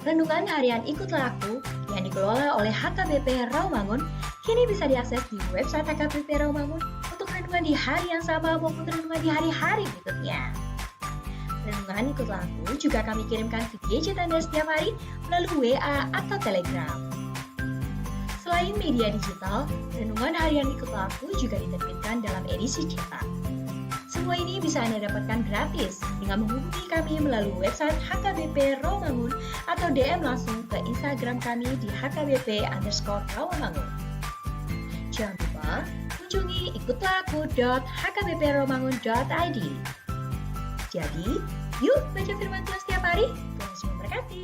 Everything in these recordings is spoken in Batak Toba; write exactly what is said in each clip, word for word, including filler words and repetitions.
Renungan harian Ikutlah Aku yang dikelola oleh H K B P Rawamangun kini bisa diakses di website H K B P Rawamangun untuk renungan di hari yang sama maupun renungan di hari-hari berikutnya. Renungan Ikutlah Aku juga kami kirimkan ke gadget Anda setiap hari melalui W A atau Telegram. Selain media digital, renungan harian Ikutlah Aku juga diterbitkan dalam edisi cetak. Semua ini bisa Anda dapatkan gratis dengan menghubungi kami melalui website H K B P Rawamangun atau D M langsung ke Instagram kami di H K B P underscore Rawamangun. Jangan lupa kunjungi ikutlah aku dot H K B P rawamangun dot I D. Jadi, yuk baca firman Tuhan setiap hari. Tuhan Yesus memberkati.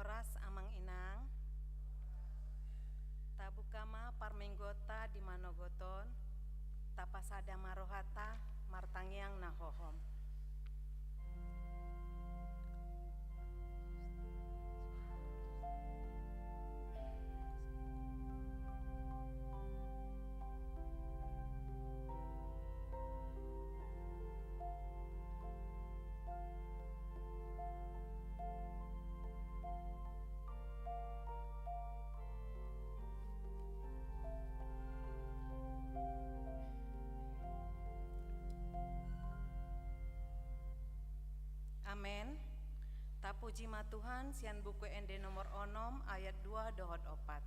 Horas Amang Inang, tabuka ma parmingguonta di manogot on, tapasada ma rohanta martangiang na hohom. Amen. Tapuji ma Tuhan, sian Buku Ende nomor onom ayat dua dohot opat.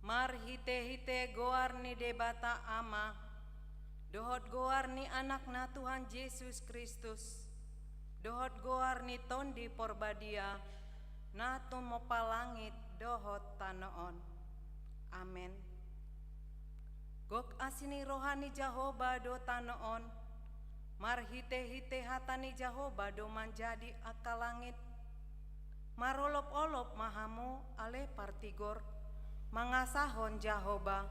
Marhite-hite goar ni Debata Ama, dohot goar ni Anakna Tuhan Jesus Kristus, dohot goar ni Tondi Porbadia, na tumompa langit dohot tano on. Amen. Gok asi ni roha ni Jahowa do tano on, marhite-hite hata ni Jahowa do manjadi angka langit. Marolop-olop ma hamu ale partigor, mangasahon Jahowa,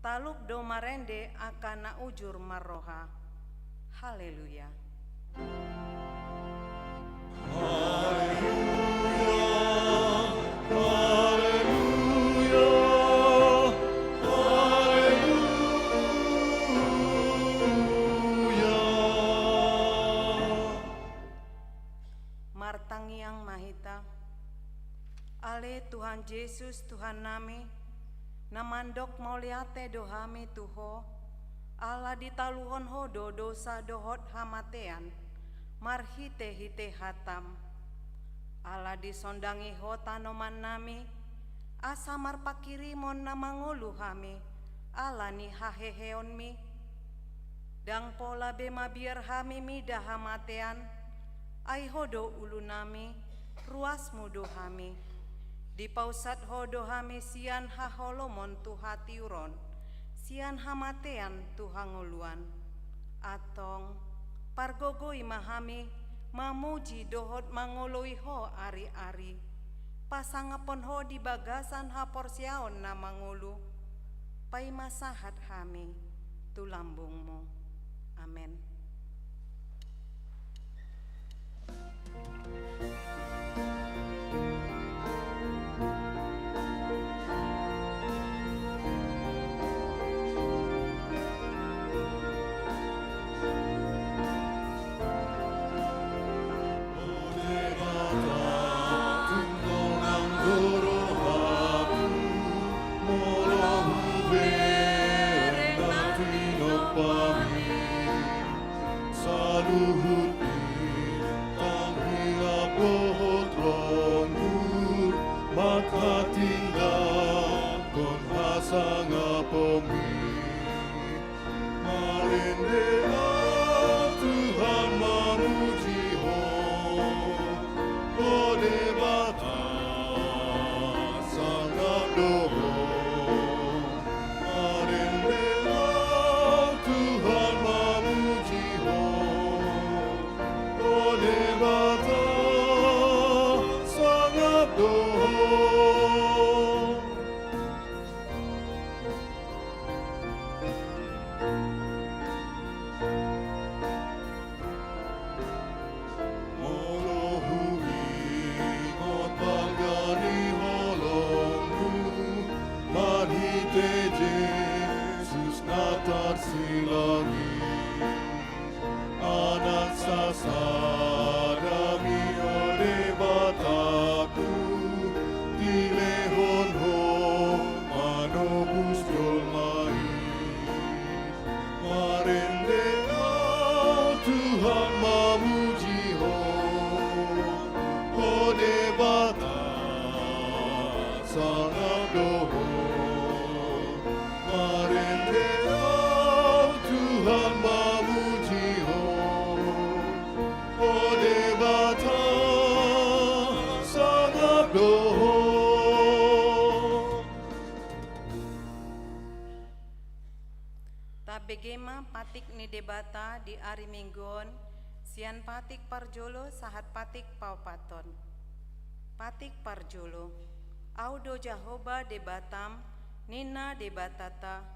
talup do marende angka na ujur marroha. Haleluya. Martangiang ma hita. Ale Tuhan Jesus, Tuhannami, na mandok mauliate do hami tu Ho, ala ditaluhon Ho do dosa dohot hamatean, marhite-hite hataM. Ala disondangi Ho tanomannami, asa marpanghirimon na mangolu hami, ala ni haheheonMi. Ndang pola be mabiar hami mida hamatean, ai Ho do ulunami, ruasMu do hami. Dipausat Ho do hami sian haholomon tu hatiuron, sian hamatean tu hangoluan. Antong, pargogoi ma hami, mamuji dohot mangoloi Ho ari-ari. Pasangaphon Ho di bagasan haporseaon na mangolu, paima sahat hami tu lambungMu. Amen. Saluhut bintang hilap dohot ronggur, manghatindanghon hasangaponMi. Marende ahu Tuhan mamuji Ho, Ho Debata, sangap do Ho. Marende ahu Tuhan mamuji Ho, Ho Debata, sangap do Ho. Molo huingot bangga ni holongMu, marhite Jesus na tarsilang i. Anak sasadami Ho Debatangku, dilehon Ho manobus jolma i. Marende ahu Tuhan mamuji Ho, Ho Debata, sangap do Ho. Marende ahu Tuhan mamuji Ho, Ho Debata, sangap do Ho. Tabege ma patik ni Debata di ari Minggu on, sian patik parjolo sahat patik paopathon. Patik parjolo. Ahu do Jahowa Debatam, ninna Debatanta,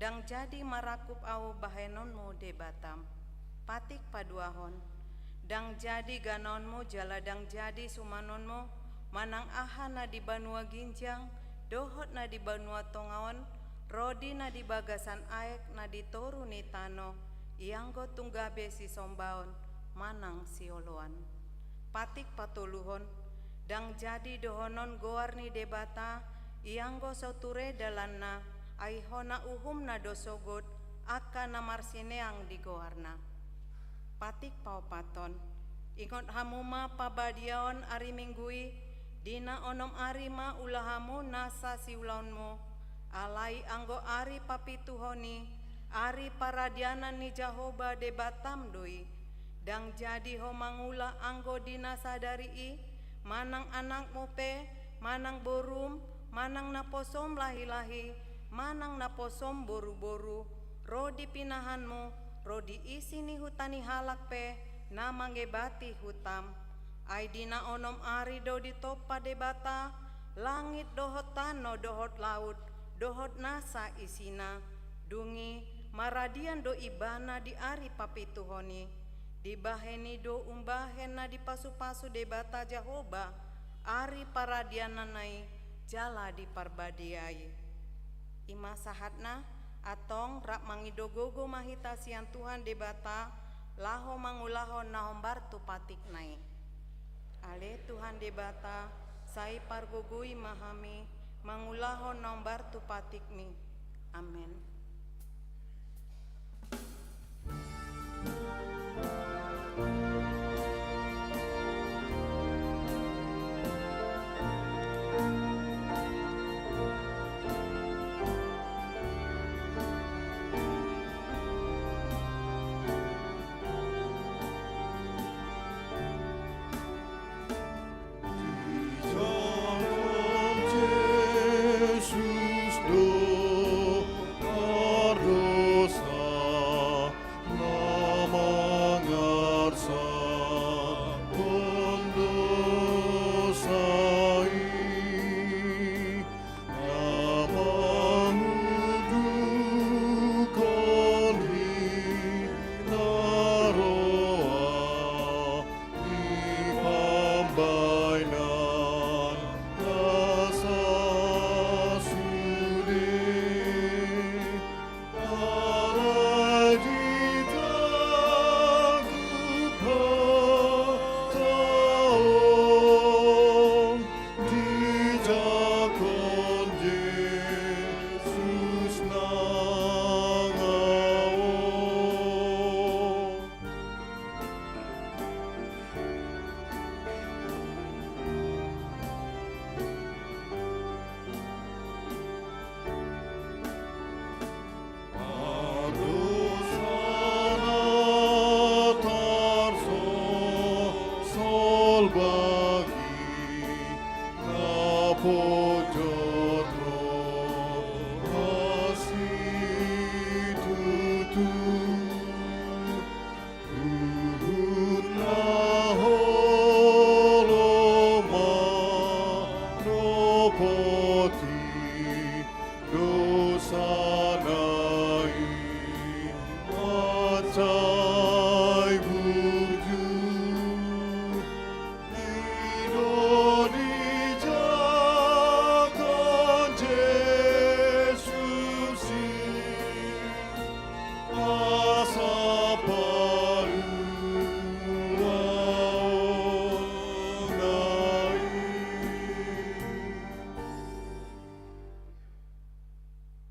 Ndang jadi marangkup ahu bahenonmu Debatam. Patik paduahon. Ndang jadi ganaonmu jala ndang jadi sumanonmu, manang aha na di banua ginjang, dohot na di banua tonga on, rodi na di bagasan aek na di toru ni tano, ianggo tung gabe sisombaon, manang sioloan. Patik patoluhon. Ndang jadi dohonon goar ni Debata, ianggo so ture dalanna, ai hona uhumna do sogot, angka na marsineang di goarna. Patik paopathon. Ingot hamu ma pabadiaon ari Minggu i, di na onom ari ma ula hamu nasa siulaonmu, alai anggo ari papituhon i, ari paradianan ni Jahowa Debatam do i. Ndang jadi ho mangula anggo di na sadari i, manang anakmu pe, manang borum, manang naposom lahilahi, manang naposom boruboru, ro di pinahanmu, ro di isi ni huta ni halak pe, na mangebati hutam. Ai di na onom ari do ditompa Debata, langit dohot tano dohot laut, dohot nasa isina. Dung i, maradian do ibana di ari papituhon i. Dibahen i do umbahen na dipasupasu Debata Jahowa, ari paradiananna i, jala diparbadiai. I ma sahatna, antong rap mangido gogo ma hita sian Tuhan Debata, laho mangulahon na hombar tu patikna i. Ale Tuhan Debata, sai pargogoi ma hami, mangulahon na hombar tu patikmi. Amen.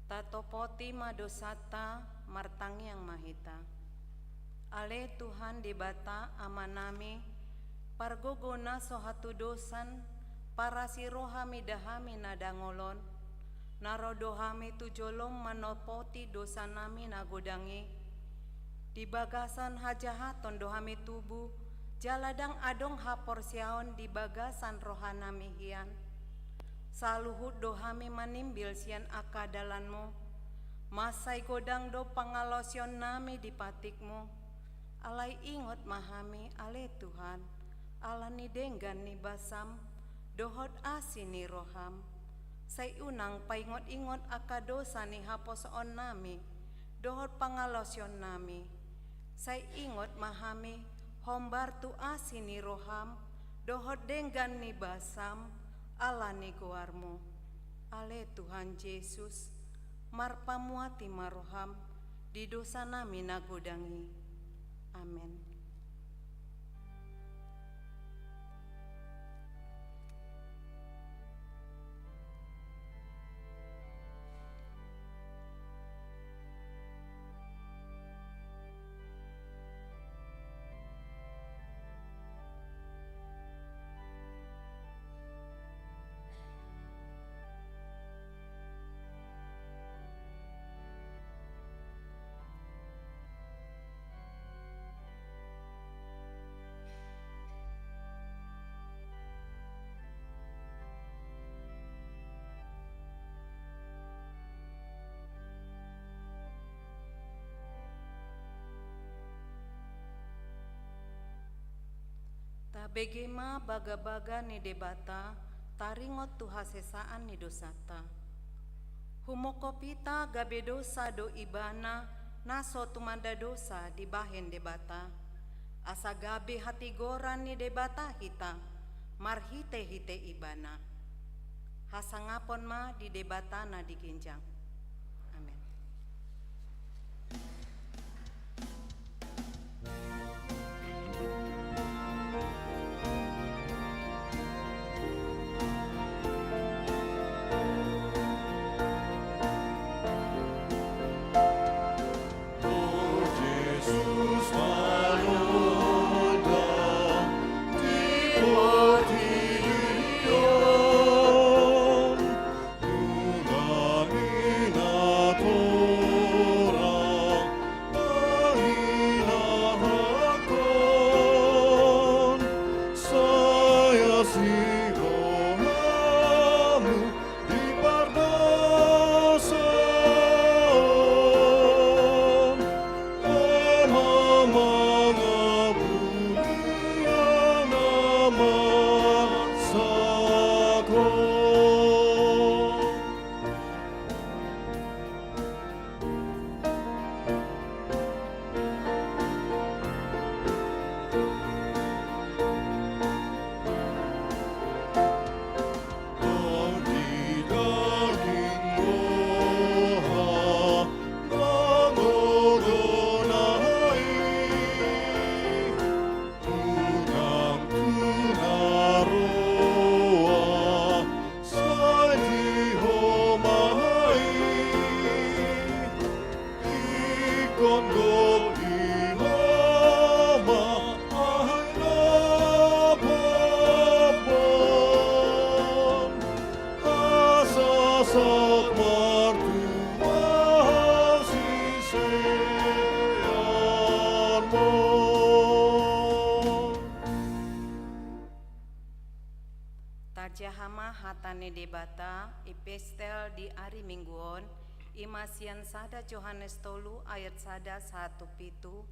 Tatopoti ma dosanta, martangiang ma hita. Ale Tuhan Debata Amanami, pargogo na so hatudosan, parasi roha mida hami na dangol on, na ro do hami tu jolom manopoti dosanami na godang i. Di bagasan hajahaton do hami tubu, jala ndang adong haporseaon di bagasan rohanami hian. Saluhut do hami manimbil sian angka dalanmu. Mansai godang do pangalaosionnami di patikmu. Alai ingot ma hami, ale Tuhan, ala ni denggan ni basam, dohot asi ni roham. Sai unang paingot-ingot angka dosa ni haposoonnami dohot pangalaosionnami. Sai ingot ma hami hombar tu asi ni roham dohot denggan ni basam ala ni goarmu. Ale Tuhan Jesus, marpamuati ma roham di dosanami na godang i. Amen. Tabege ma bagabaga ni Debata, taringot tu hasesaan ni dosanta. Humongkop hita gabe dosa do Ibana na so tumanda dosa dibahen Debata, asa gabe hatigoran ni Debata hita marhitehite Ibana. Hasangapon ma di Debata na di ginjang. Amen. Tajaha ma hata ni Debata, epistel di ari Minggu on, i ma sian sada Johannes tolu ayat sada sahat tu pitu,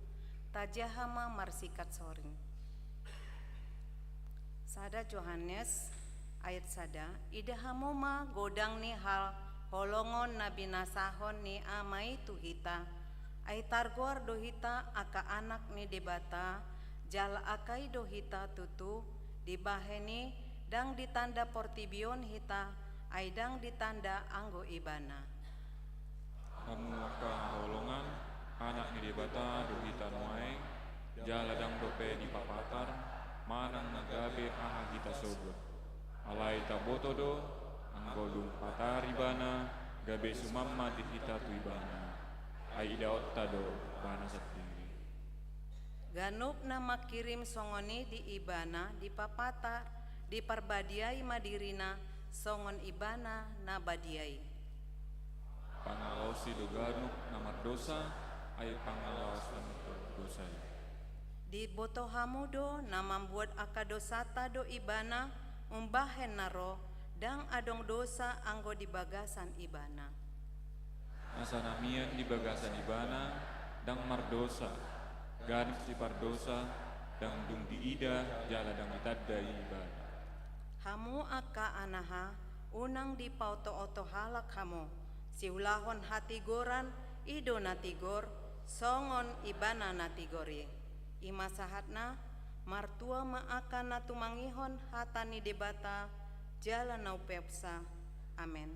tajaha ma marsikat soring. Sada Johannes, ayat sada, ida hamu ma godang ni haholongon na binasahon ni Ama i tu hita, ai targoar do hita angka anak ni Debata, jala angka i do hita tutu, dibahen i ndang ditanda portibi on hita, ai ndang ditanda anggo Ibana. Hamu angka haholongan, anak ni Debata do hita nuaeng, jala ndang dope dipapatar, manang na gabe aha hita sogot. Alai taboto do, anggo dung patar Ibana, gabe suman ma di hita tu Ibana. Ai idaonta do Ibana sandiri. Ganup na mangkirim songon i di Ibana dipapatar, diparbadiai ma dirina songon Ibana na badia i. Pangalaosi do ganup na mardosa, ai pangalaosan do dosa i. Diboto hamu do na mambuat angka dosanta do Ibana, umbahen na ro, ndang adong dosa anggo di bagasan Ibana. Asa na mian di bagasan Ibana, ndang mardosa, ganup sipardosa, ndang dung diida, jala ndang ditanda Ibana. Hamu angka anaha, Unang dipaotooto halak hamu, siulahon hatigoran, i do na tigor, songon ibana na tigor i. I ma sahatna, martua ma angka na tumangihon hata ni Debata, jala na umpeopsa. Amen.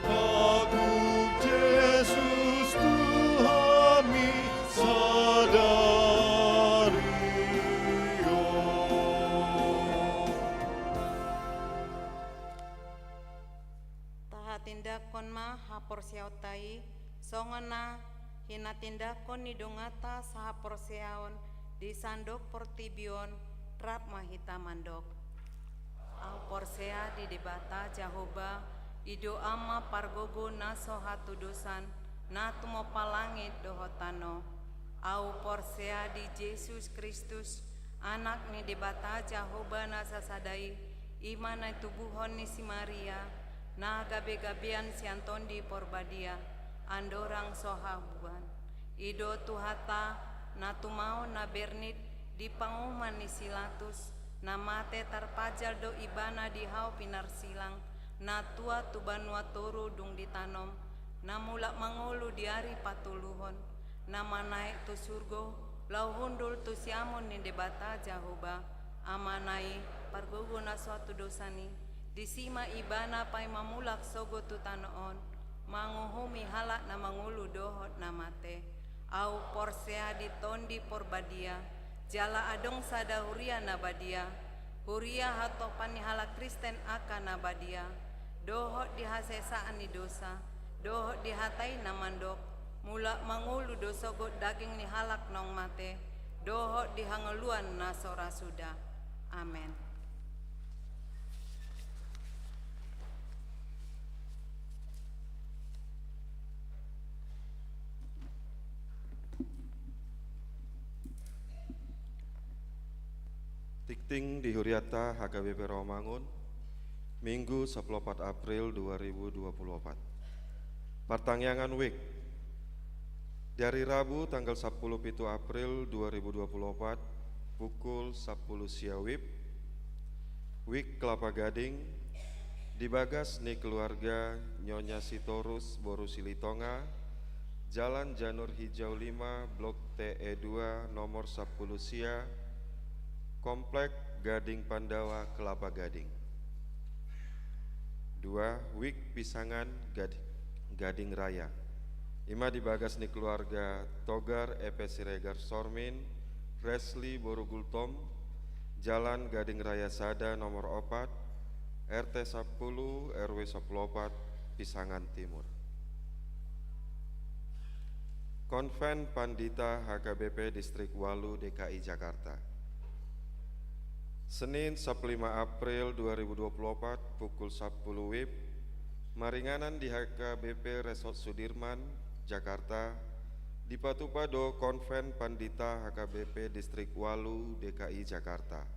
Agung Jesus Tuhanmi sadari on. Tahatindangkon ma haporseaonta i, songon na hinatindangkon ni donganta sahaporseaon di sandok portibi on, rap ma hita mandok. Ahu porsea di Debata Jahowa, i do Ama pargogo na so hatudosan, na tumompa langit dohot tano. Ahu porsea di Jesus Kristus, Anak ni Debata Jahowa na sasada i, i ma na itubuhon ni si Maria, na gabegabean sian Tondi Porbadia, andorang so habuan. I do Tuhanta, na tumaon na bernit di panguhuman ni si Latus, na mate tarpajal do ibana di hau pinarsilang, na tuat tu banua toru dung ditanom, na mulak mangolu di ari patoluhon, na manaek tu surgo, laho hundul tu siamun ni Debata Jahowa, Amana i, pargogo na so hatudosan i, disi ma ibana paima mulak sogot tu tano on, manguhumi halak na mangolu dohot na mate. Ahu porsea di Tondi Porbadia, jala adong sada huria na badia, huria hatopan ni halak Kristen angka na badia, dohot di hasesaan ni dosa, dohot di hata i na mandok, mulak mangolu do sogot daging ni halak naung mate, dohot di hangoluan na so ra suda. Amen. Tingting di huriata H K B P Rawamangun, Minggu sampulu opat April dua ribu dua puluh opat. Partangiangan wijk. Di ari Rabu tanggal sampulu pitu April dua ribu dua puluh opat, pukul sampulu sia wib, wijk Kelapa Gading, di bagas ni keluarga Nyonya Sitorus boru Silitonga, Jalan Janur Hijau lima, Blok T E dua, nomor sampulu sia, Komplek Gading Pandawa, Kelapa Gading. Dua, wijk Pisangan Gad-, Gading Raya. I ma di bagas ni keluarga Togar F P Siregar Sormin, Resli boru Gultom, Jalan Gading Raya sada nomor opat, R T sampulu, R W sampulu opat, Pisangan Timur. Konven Pandita H K B P Distrik ualu D K I Jakarta. Senin, sampulu lima April dua ribu dua puluh opat, pukul sampulu wib, maringanan di H K B P Resort Sudirman, Jakarta, dipatupa do Konven Pandita H K B P Distrik ualu D K I Jakarta.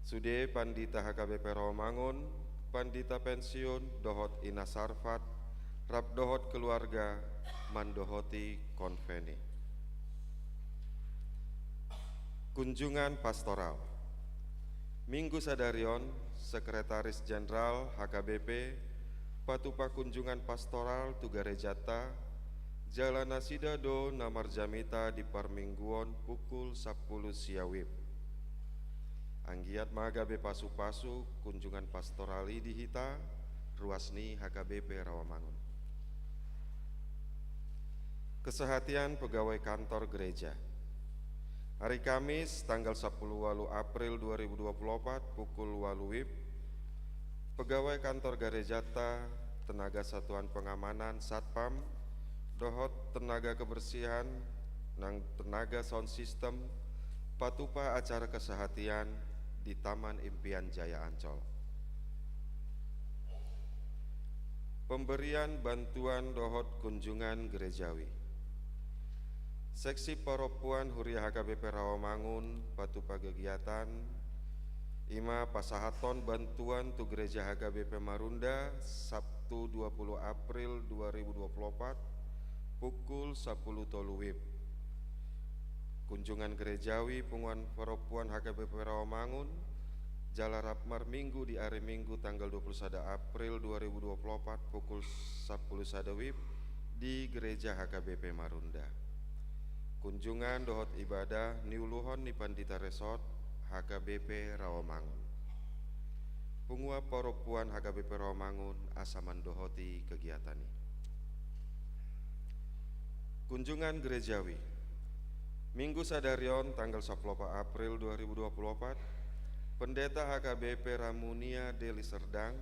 Sude Pandita H K B P Rawamangun, Pandita pensiun, dohot Ina Sarfat, rap dohot keluarga, mandohoti konven i. Kunjungan pastoral. Minggu sadari on, Sekretaris Jenderal H K B P, Patupa kunjungan pastoral tu garejanta, jala nasida do na marjamita di parmingguon pukul sampulu sia WIB. Anggiat ma gabe pasupasu kunjungan pastoral i di hita, ruas ni HKBP Rawamangun. Kesehatian pegawai kantor gereja. Hari Kamis, tanggal sampulu ualu April dua ribu dua puluh opat, pukul ualu WIB, pegawai kantor garejanta, tenaga satuan pengamanan, satpam, dohot tenaga kebersihan, nang tenaga sound system, patupa acara kesehatian di Taman Impian Jaya Ancol. Pemberian bantuan dohot kunjungan gerejawi. Seksi parompuan Huria HKBP Rawamangun patupa kegiatan, i ma pasahathon bantuan tu Gereja HKBP Marunda, Sabtu dua puluh April dua ribu dua puluh opat, pukul sampulu tolu WIB. Kunjungan gerejawi punguan parompuan HKBP Rawamangun, jala rap marminggu di ari Minggu tanggal dua puluh sada April dua ribu dua puluh opat pukul sampulu sada WIB di Gereja HKBP Marunda. Kunjungan dohot ibadah niuluhon ni Pandita Resort HKBP Rawamangun. Punguan parompuan HKBP Rawamangun asa mandohoti kegiatan i. Kunjungan gerejawi. Minggu sadari on, tanggal sampulu opat April dua ribu dua puluh opat, Pendeta HKBP Ramunia Deli Serdang,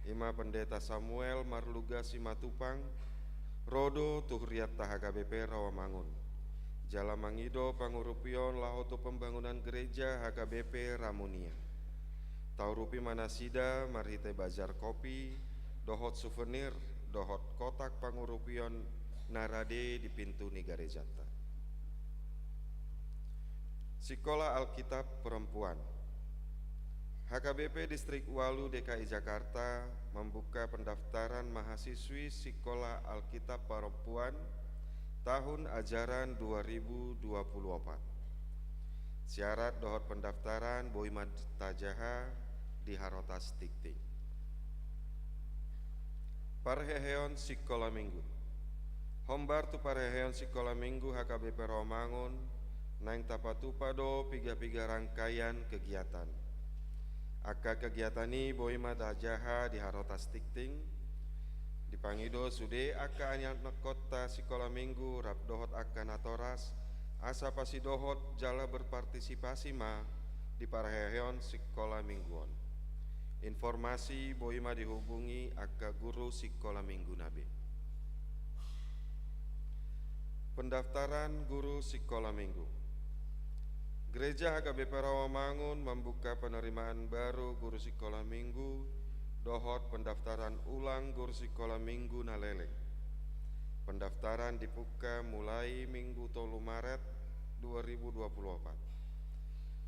i ma Pendeta Samuel Marluga Simatupang, ro do tu hurianta HKBP Rawamangun, jala mangido pangurupion laho tu pembangunan gereja HKBP Ramunia. Taurupi ma nasida marhite bazar kopi, dohot suvenir, dohot kotak pangurupion na rade di pintu ni garejanta. Sikola Alkitab Perempuan. HKBP Distrik ualu DKI Jakarta membuka pendaftaran mahasiswi Sikola Alkitab Perempuan tahun ajaran dua ribu dua puluh opat. Syarat dohot pendaftaran boi ma tajaha di harotas tingting. Parheheon Sikola Minggu. Hombar tu parheheon Sikola Minggu HKBP Rawamangun, naeng tapatupa do piga-piga rangkaian kegiatan. Angka kegiatan i boi ma tajaha di harotas tingting, dipangido sude angka anianakkonta Sikola Minggu rap dohot angka natoras, asa pasidohot jala berpartisipasi ma di parheheon Sikola Minggu on. Informasi boi ma dihubungi angka guru Sikola Minggu na be. Pendaftaran guru Sikola Minggu. Gereja HKBP Rawamangun membuka penerimaan baru guru Sikola Minggu dohot pendaftaran ulang guru Sikola Minggu na leleng. Pendaftaran dibuka mulai Minggu tolu Maret dua ribu dua puluh opat.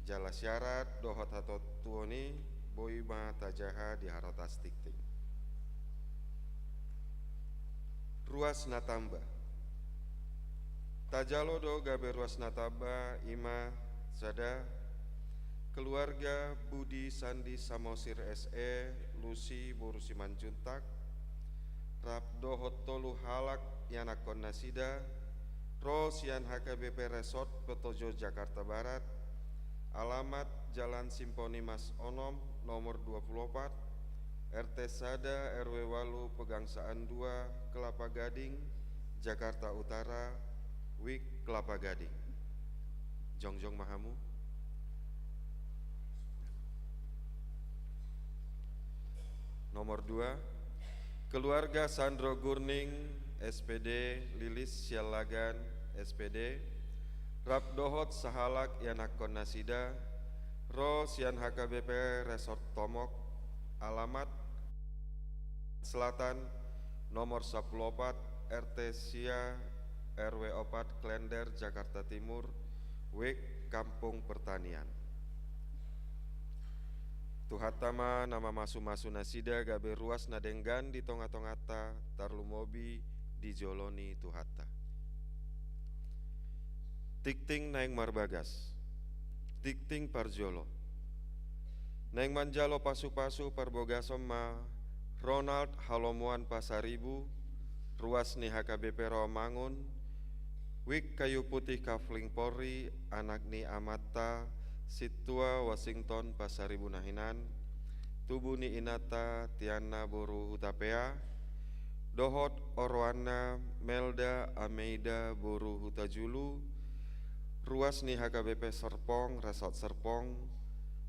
Jala syarat dohot hatontuon i boi ma tajaha di harotas tingting. Ruas na tamba. Tajalo do gabe ruas na tamba, i ma sada, keluarga Budi Sandi Samosir S E, Lusi boru Simanjuntak, rap dohot tolu halak ianakkon nasida, ro sian HKBP Resort Petojo Jakarta Barat, alamat Jalan Simponi Mas onom, nomor dua puluh opat, RT sada, RW walu, Pegangsaan dua, Kelapa Gading, Jakarta Utara, WIK Kelapa Gading. Jongjong ma hamu. Nomor dua, keluarga Sandro Gurning, S P D, Lilis Siallagan, S P D, rap dohot sahalak ianakkon nasida, ro sian HKBP Resort Tomok, alamat Selatan, nomor sampulu opat, RT sia, RW opat, Klender, Jakarta Timur, WIK Kampung Pertanian. Tuhanta ma na mamasumasu nasida gabe ruas na denggan di tongatonganta, tarlumobi di jolo ni Tuhanta. Tingting naeng marbagas. Tingting parjolo. Naeng manjalo pasupasu parbagason ma Ronald Halomoan Pasaribu, ruas ni H K B P Rawamangun, Wik Kayu Putih Kafling Polri, anak ni amanta Sintua Washington Pasaribu na hinan, tubu ni inanta Tiana boru Hutapea, dohot oroanna Melda Ameida boru Hutajulu, ruas ni H K B P Serpong, Resort Serpong,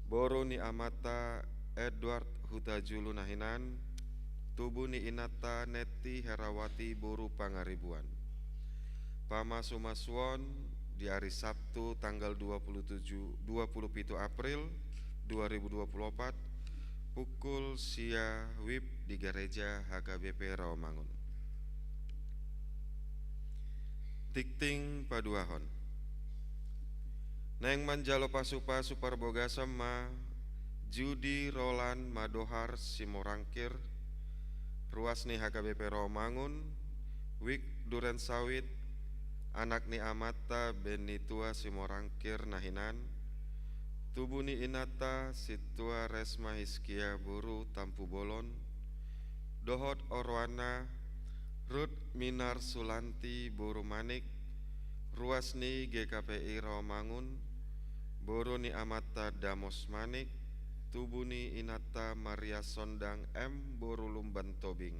boru ni amanta Edward Hutajulu na hinan, tubu ni inanta Netti Herawati boru Pangaribuan. Pamasumasuon di ari Sabtu tanggal dua puluh tujuh, dua puluh pitu April dua ribu dua puluh opat, pukul sia wib di Gereja H K B P Rawamangun. Tingting paduahon. Naeng manjalo pasupasu parbagason ma Judi Roland Madohar Simorangkir, ruas ni H K B P Rawamangun, Wik Durensawit, anak ni amanta Benitua Simorangkir na hinan, tubu ni inanta Sintua Resma Hiskia boru Tampubolon, dohot oroanna Rut Minar Sulanti boru Manik, ruas ni G K P I Rawamangun, boru ni amanta Damos Manik, tubu ni inanta Maria Sondang M boru Lumban Tobing.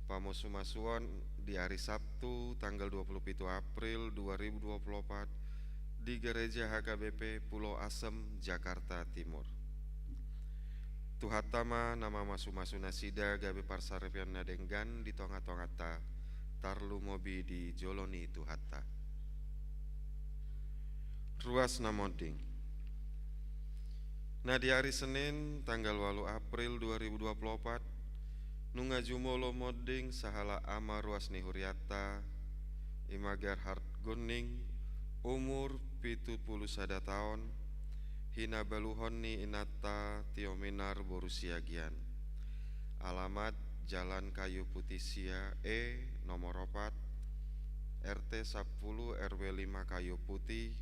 Pamasumasuon di ari Sabtu tanggal dua puluh pitu April dua ribu dua puluh opat di Gereja H K B P Pulau Asem, Jakarta Timur. Tuhanta ma na mamasumasu nasida gabe parsaripeon na denggan di tongatonganta, tarlumobi di jolo ni Tuhanta. Ruas na monding. Na di ari Senin tanggal ualu April dua ribu dua puluh opat, nunga jumolo monding sahalak ama ruas ni hurianta, i ma Gerhard Gunning, umur pitu puluh sada taon, hinabaluhon ni inanta Tio Minar boru Siagian. Alamat Jalan Kayu Putih sia E, nomor opat, R T sampulu, R W lima Kayu Putih,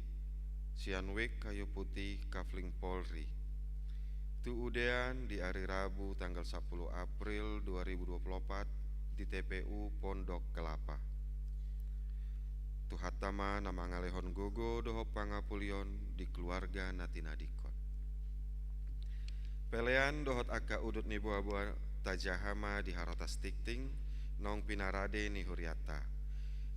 sian Wik Kayu Putih, Kafling Polri. Tu udean di ari Rabu tanggal sampulu April dua ribu dua puluh opat di T P U Pondok Kelapa. Tuhanta ma na mangalehon gogo dohot pangapulion di keluarga na tinadingkon. Pelean dohot angka udut ni boaboa tajaha ma di harotas tingting naung pinarade ni hurianta.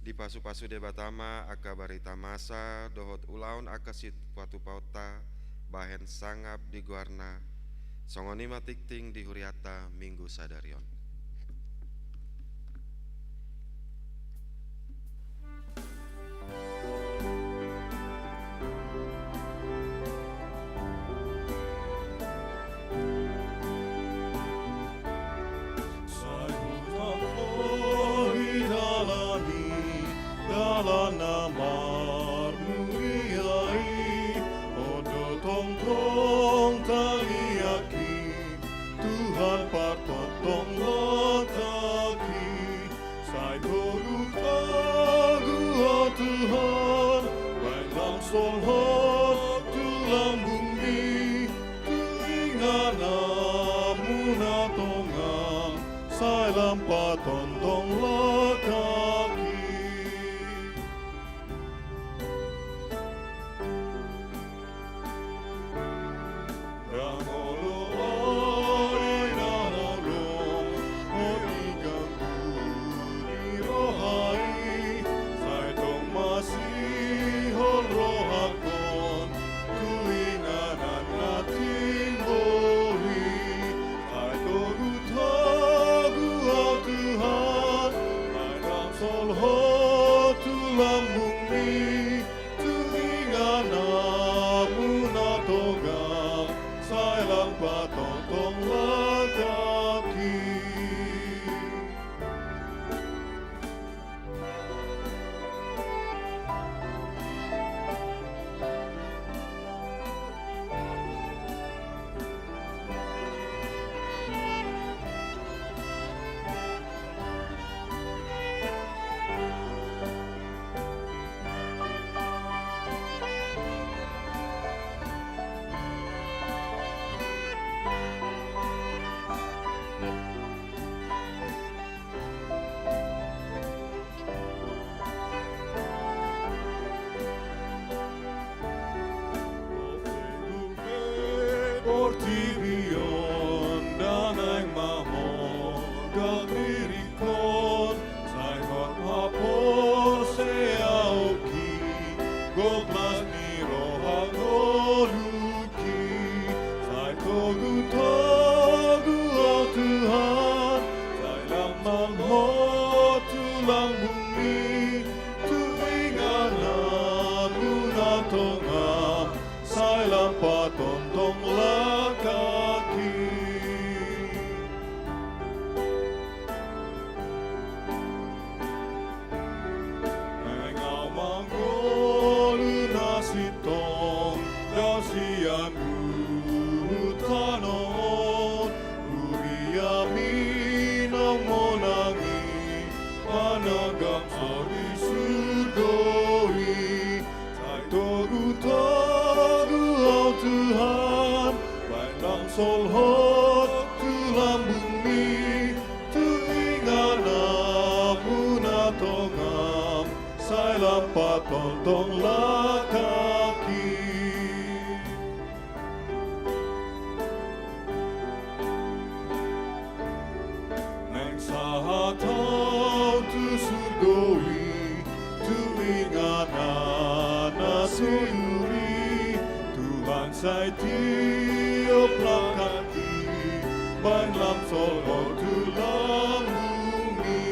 Dipasupasu Debata ma angka barita masa dohot ulaon angka situpa-tupaonta bahen sangap di goarna. Songon i ma tingting di hurianta Minggu sadari on. Sai hutangkohi dalan i, dalan na marmulia i, on do tongtong tangiangki, Tuhan partongtong langkangki. Sai togu-togu Ho Tuhan, bahen lam solhot tu lambungmi, tu inganan-Mu na tongang, sai lam patongtong langkangki. Ndang olo, oi, ndang olo, oi, diganggu ni roha i, sai tong masihol rohangkon tu inganan na timbo i. Sai togu-togu Ho Tuhan, bahen lam solhot tu lambungmi, tu inganan-Mu na tongang, sai lam patongtong langkangki. Portibi on nda naeng mamorgak diringkon, sai hot haporseaonki, gok las ni roha ngolungki. Sai togu-togu Ho Tuhan, sai lam salhot tu lambungmi, tu inganan muna tongam, sai lam patongtong langkaki. Naeng ahu mangolu na sintong, dao sian huhut tano on, huria minang monang i, manang gam so di surgo i. Sai togu-togu Ho Tuhan, baen lam salhot tu lambungmi, tu inganan muna tongam, sai lam patongtong langkaki. Naeng sahat ahu tu surgo i, tu inganan na siuri. Tuhan, sai tiop langkaki, baen lam salhot tu lambungmi.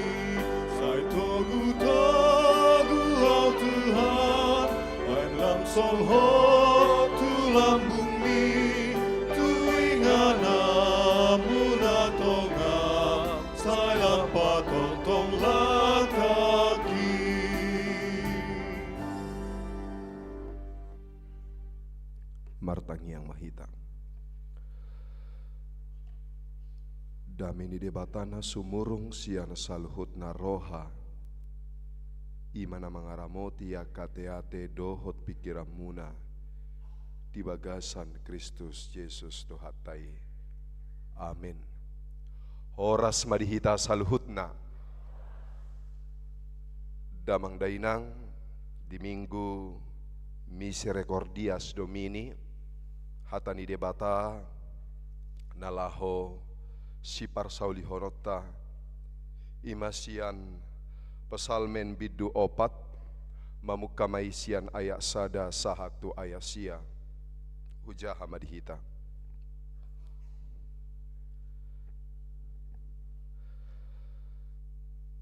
Sai togu-togu Ho Tuhan, baen lam salhot tu lambungmi, tu inganan muna tongam, sai lam patongtong langkaki. Martangiang ma hita. Dame ni Debata na sumurung sian saluhutna roha, i ma na mangaramoti angka ateate dohot pingkiranmuna di bagasan Kristus Jesus Tuhanta i. Amen. Horas ma di hita saluhutna. Damang dainang, di Minggu Misericordias Domini, hata ni Debata na laho siparsaulihononta, i ma sian Psalmen bindu opat, mamungka ma i sian ayat sada sahat tu ayat sia. Hujaha ma di hita.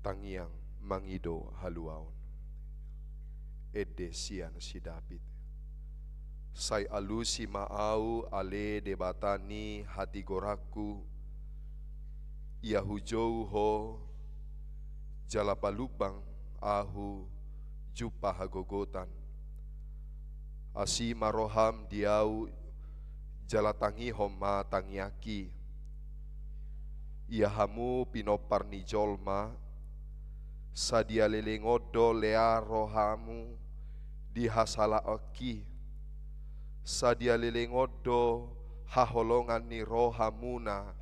Tangiang mangido haluaon. Ende sian si David. Sai alusi ma ahu, ale Debata ni hatigoranku, ia hujou Ho, jala palumbang ahu jumpa hagogotan. Asi ma roham di ahu, jala tangihon ma tangiangki. Ia hamu pinompar ni jolma, sadia leleng on do lea rohamu di hasalaanki. Sadia leleng on do haholongan ni rohamuna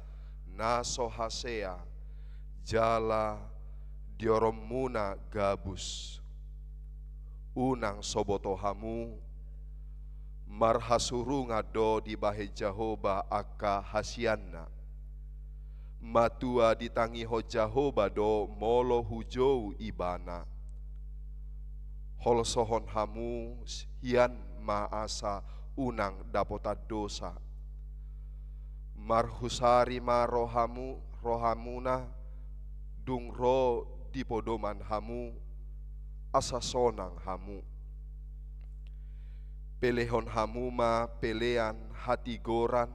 na so hasea, jala dioronmuna gabus. Unang so boto hamu, marhasurungan do dibahen Jahowa angka hasianna. Matua ditangihon Jahowa do molo hujou Ibana. Holsohon hamu hian ma asa unang dapotan dosa. Marhusari ma rohamu, rohamuna, dung ro di podoman hamu, asa sonang hamu. Pelehon hamu ma pelean hatigoran,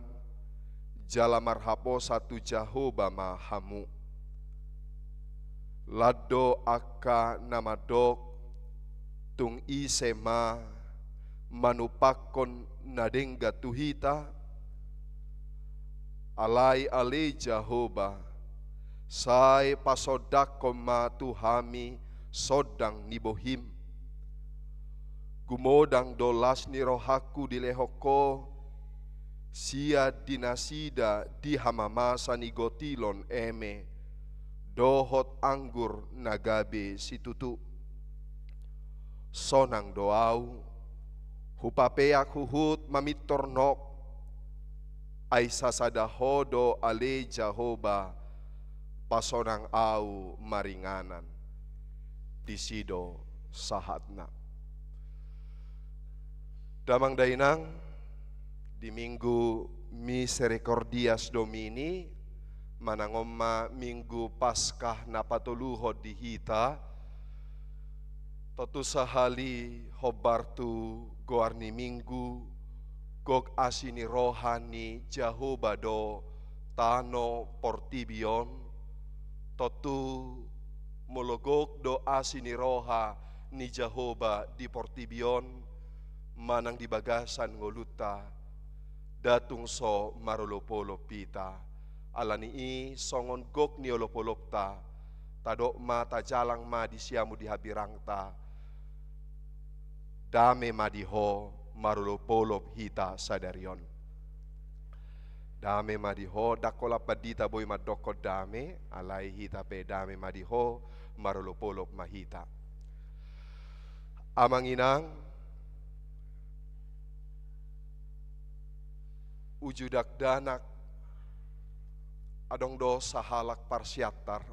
jala marhaposan tu Jahowa ma hamu. Lan do angka na mandok, tung ise ma manumpakkon na denggan tu hita? Alai ale Jahowa, sai pasondangkon ma tu hami sondang ni bohim. Gumodang do las ni rohangku dilehon Ho, sian di nasida di hamamasa ni gotilon eme, dohot anggur na gabe situtu. Sonang do ahu, hupapeak huhut mamintor nok, Ai sasada Ho do ale Jahowa, pasonang ahu maringanan. Disi do sahatna. Damang dainang, di Minggu Misericordias Domini, manang on ma Minggu Paskah na patoluhon di hita, tontu sahali hombar tu goar ni Minggu, gok asi ni roha ni Jahowa do tano portibi on, tontu molo gok do asi ni roha ni Jahowa di portibi on, manang di bagasan ngolunta, nda tung so marolopolop hita. Ala ni i songon gok ni olopolopta, tadok ma tajalang ma di siamun di hambirangta. Dame ma di ho marolopolop hita sadari on. Dame ma di ho, ndang holan pandita boi mandokkon dame, alai hita pe dame ma di ho, marolopolop ma hita. Amang inang, uju dakdanak, adong do sahalak parsiantar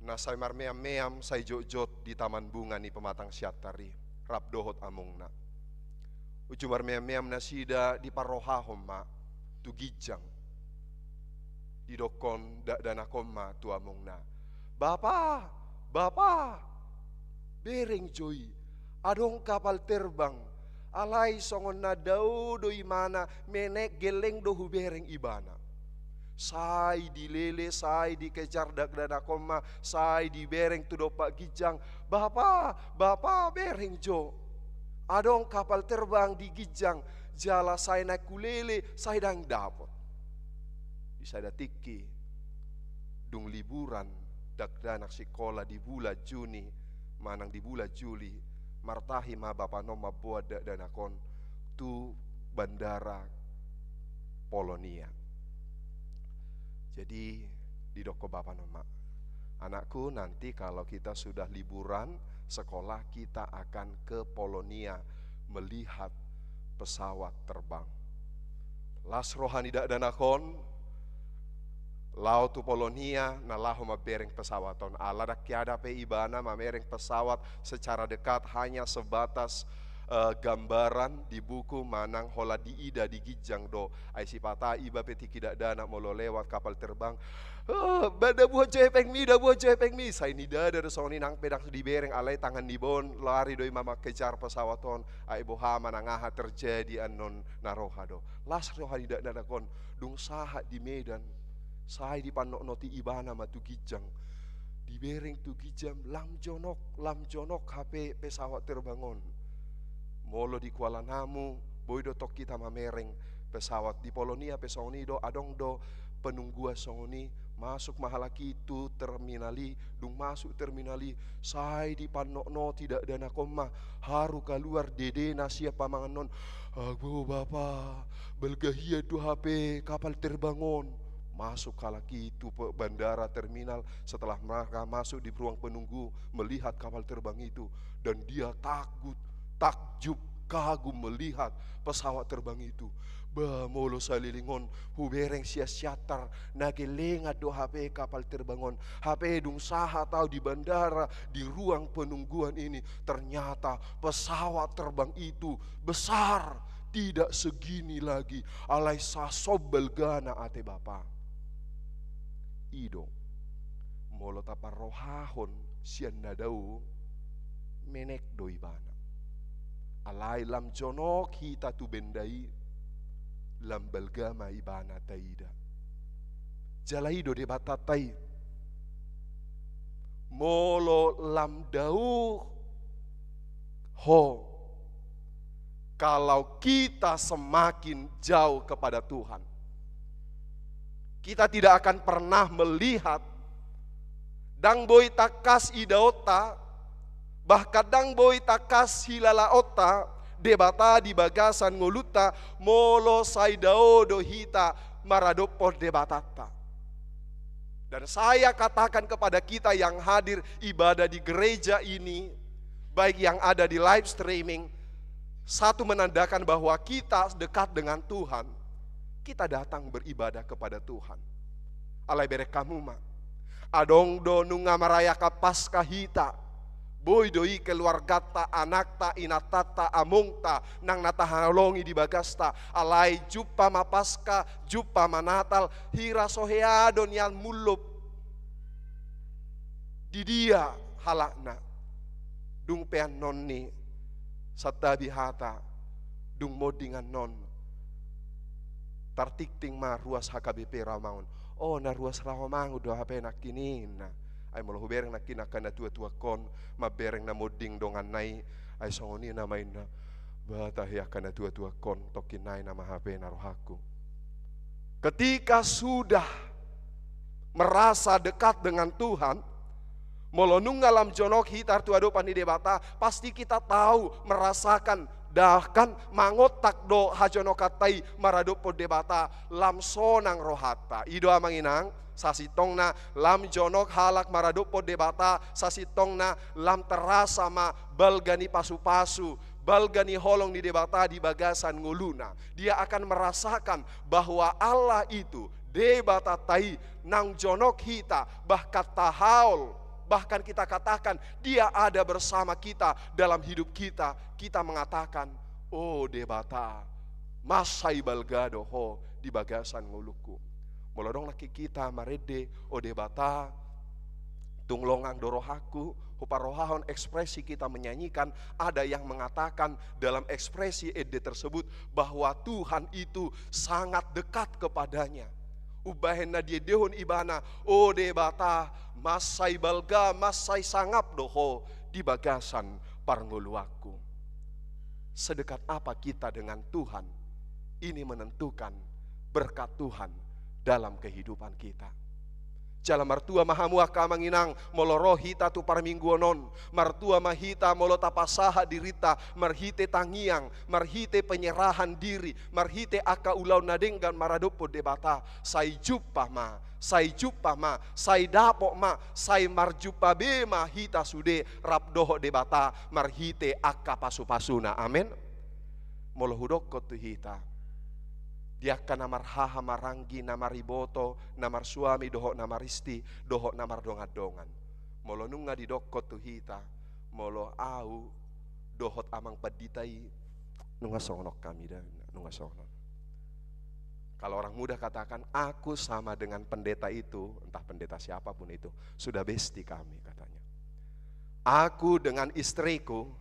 na sai marmeam-meam, sai jotjot di taman bunga ni pematang siantar i, rap dohot amongna. Uju marmeam-meam nasida, diparrohahon ma tu ginjang. Didokkon dakdanak on ma tu amongna: Bapa, bapa, bereng jo i, adong kapal terbang, alai songon na dao do ibana, menek gelleng do hubereng ibana. Sai dilele, sai dikejar dakdanak on ma, sai dibereng tu dompak ginjang: Bapa, bapa, bereng jo, adong kapal terbang di ginjang, jala sai naeng hulele, sai ndang dapot. Di sada tingki, dung liburan dakdanak sikola di bulan Juni manang di bulan Juli, martahi ma bapana on mamboan dakdanak on tu bandara Polonia. Jadi, didokkon bapana on ma: Anakku, nanti kalau kita sudah liburan sekolah, kita akan ke Polonia melihat pesawat terbang. Las roha ni dakdanak on, laho tu Polonia, na laho mambereng pesawat on. Ala ndang hea dope ibana mamereng pesawat secara dekat, hanya sebatas, eh, gambaran di buku manang holan diida di ginjang do. Ai sipata iba pe tingki dakdanak molo lewat kapal terbang, "Eh, ba, dabuhon jo hepengmi, dabuhon jo hepengmi." Sai nidada do songon i, nang pe ndang dibereng, alai tangan ni iba on, lari do i ma mangkejar pesawat on. Ai boha manang aha terjadi annon, na roha do. Las roha ni dakdanak on, dung sahat di Medan, sai dipannotnoti ibana ma tu ginjang. Dibereng tu ginjang, lam jonok, lam jonok hape pesawat terbang on. Molo di Kuala Namu, boi do tong hita mamereng pesawat. Di Polonia pe songon i do, adong do penungguan songon i, masuk ma halak i tu terminal i, dung masuk terminal i, sai dipannotnoti dakdanak on ma, haru kaluar dedena sian pamangan on. "Ago bapa, balga hian do hape kapal terbang on." Masuk halak i tu pe-, bandara terminal, setelah mereka masuk di ruang penunggu, melihat kapal terbang itu, dan dia takut, takjub, kagum melihat pesawat terbang itu. "Ba, molo saleleng on hubereng sian siantar na gellengan do hape kapal terbang on. Hape dung sahat ahu di bandara, di ruang penungguan ini, ternyata pesawat terbang itu besar, tidak segini lagi, alai sasomba balgana ate bapa." I do, molo taparrohahon sian na dao, menek do ibana. Alai lam jonok hita tu benda i, lam balga ma ibana taida. Jala i do Debatanta i. Molo lam dao ho, kalau kita semakin jauh kepada Tuhan, kita tidak akan pernah melihat, ndang boi tangkas idaonta, bahkan ndang boi tangkas hilalaonta Debata di bagasan ngolunta, molo sai dao do hita maradophon Debatanta. Dan saya katakan kepada kita yang hadir ibadah di gereja ini, baik yang ada di live streaming, Satu menandakan bahwa kita dekat dengan Tuhan, kita datang beribadah kepada Tuhan. Alai bereng hamu ma, adong do nunga marayakan Paskah hita. Boi do i keluarganta, anakta, inantanta, amongta, nang na tahaholongi di bagasta. Alai jumpa ma Paskah, jumpa ma Natal, hira so hea do nian mullup. Di dia halakna? Dung pe annon ni santabi hata, dung monding annon, tartingting ma ruas H K B P Rawamangun. O, na ruas Rawamangun do hape nangkin i, ninna. Ai molo hubereng nangkin angka natuatuangkon, mambereng na monding donganna i, ai songon i nama inna. Bah, tahe angka natuatuangkon, tongkin nai nama hape na rohangku. Ketika sudah merasa dekat dengan Tuhan, molo nunga lam jonok hita tu adopan ni Debata, pasti kita tahu, merasakan, bahkan mangontak do hajonokanta i maradophon Debata, lam sonang rohanta. I do, amang inang, sasintongna lam jonok halak maradophon Debata, sasintongna lam terasa ma balga ni pasupasu, balga ni holong ni Debata di bagasan ngoluna. Dia akan merasakan bahwa Allah itu, Debatanta i, nang jonok hita, bahkan tahaol, bahkan kita katakan, Dia ada bersama kita dalam hidup kita. Kita mengatakan, "O Debata, mansai balga do Ho di bagasan ngolungku." Molo adong nangkin hita marende, "O Debata, tung longang do rohangku," huparohahon ekspresi kita menyanyikan, ada yang mengatakan dalam ekspresi ende tersebut bahwa Tuhan itu sangat dekat kepadanya. Umbahen na diendehon ibana, "O Debata, mansai balga, mansai sangap do Ho di bagasan parngoluanku." Sedekat apa kita dengan Tuhan, ini menentukan berkat Tuhan dalam kehidupan kita. Jala martua ma hamu angka amang inang, molo ro hita tu parmingguon on, martua ma hita molo tapasahat dirinta marhite tangiang, marhite penyerahan diri, marhite angka ulaon na denggan maradophon Debata, sai jumpa ma, sai jumpa ma, sai dapot ma, sai marjumpa be ma hita sude rap dohot Debata marhite angka pasupasuna. Amen. Molo hudokkon tu hita, di angka na marhaha maranggi, na mariboto, na marsuami dohot na maristi, dohot na mardongandongan, molo nunga didokkon tu hita, molo au dohot amang pandita i, nunga songon on hami da, nunga songon on. Kalau orang muda katakan, "Aku sama dengan pendeta itu," entah pendeta siapapun itu, "sudah besti kami," katanya. "Aku dengan istriku,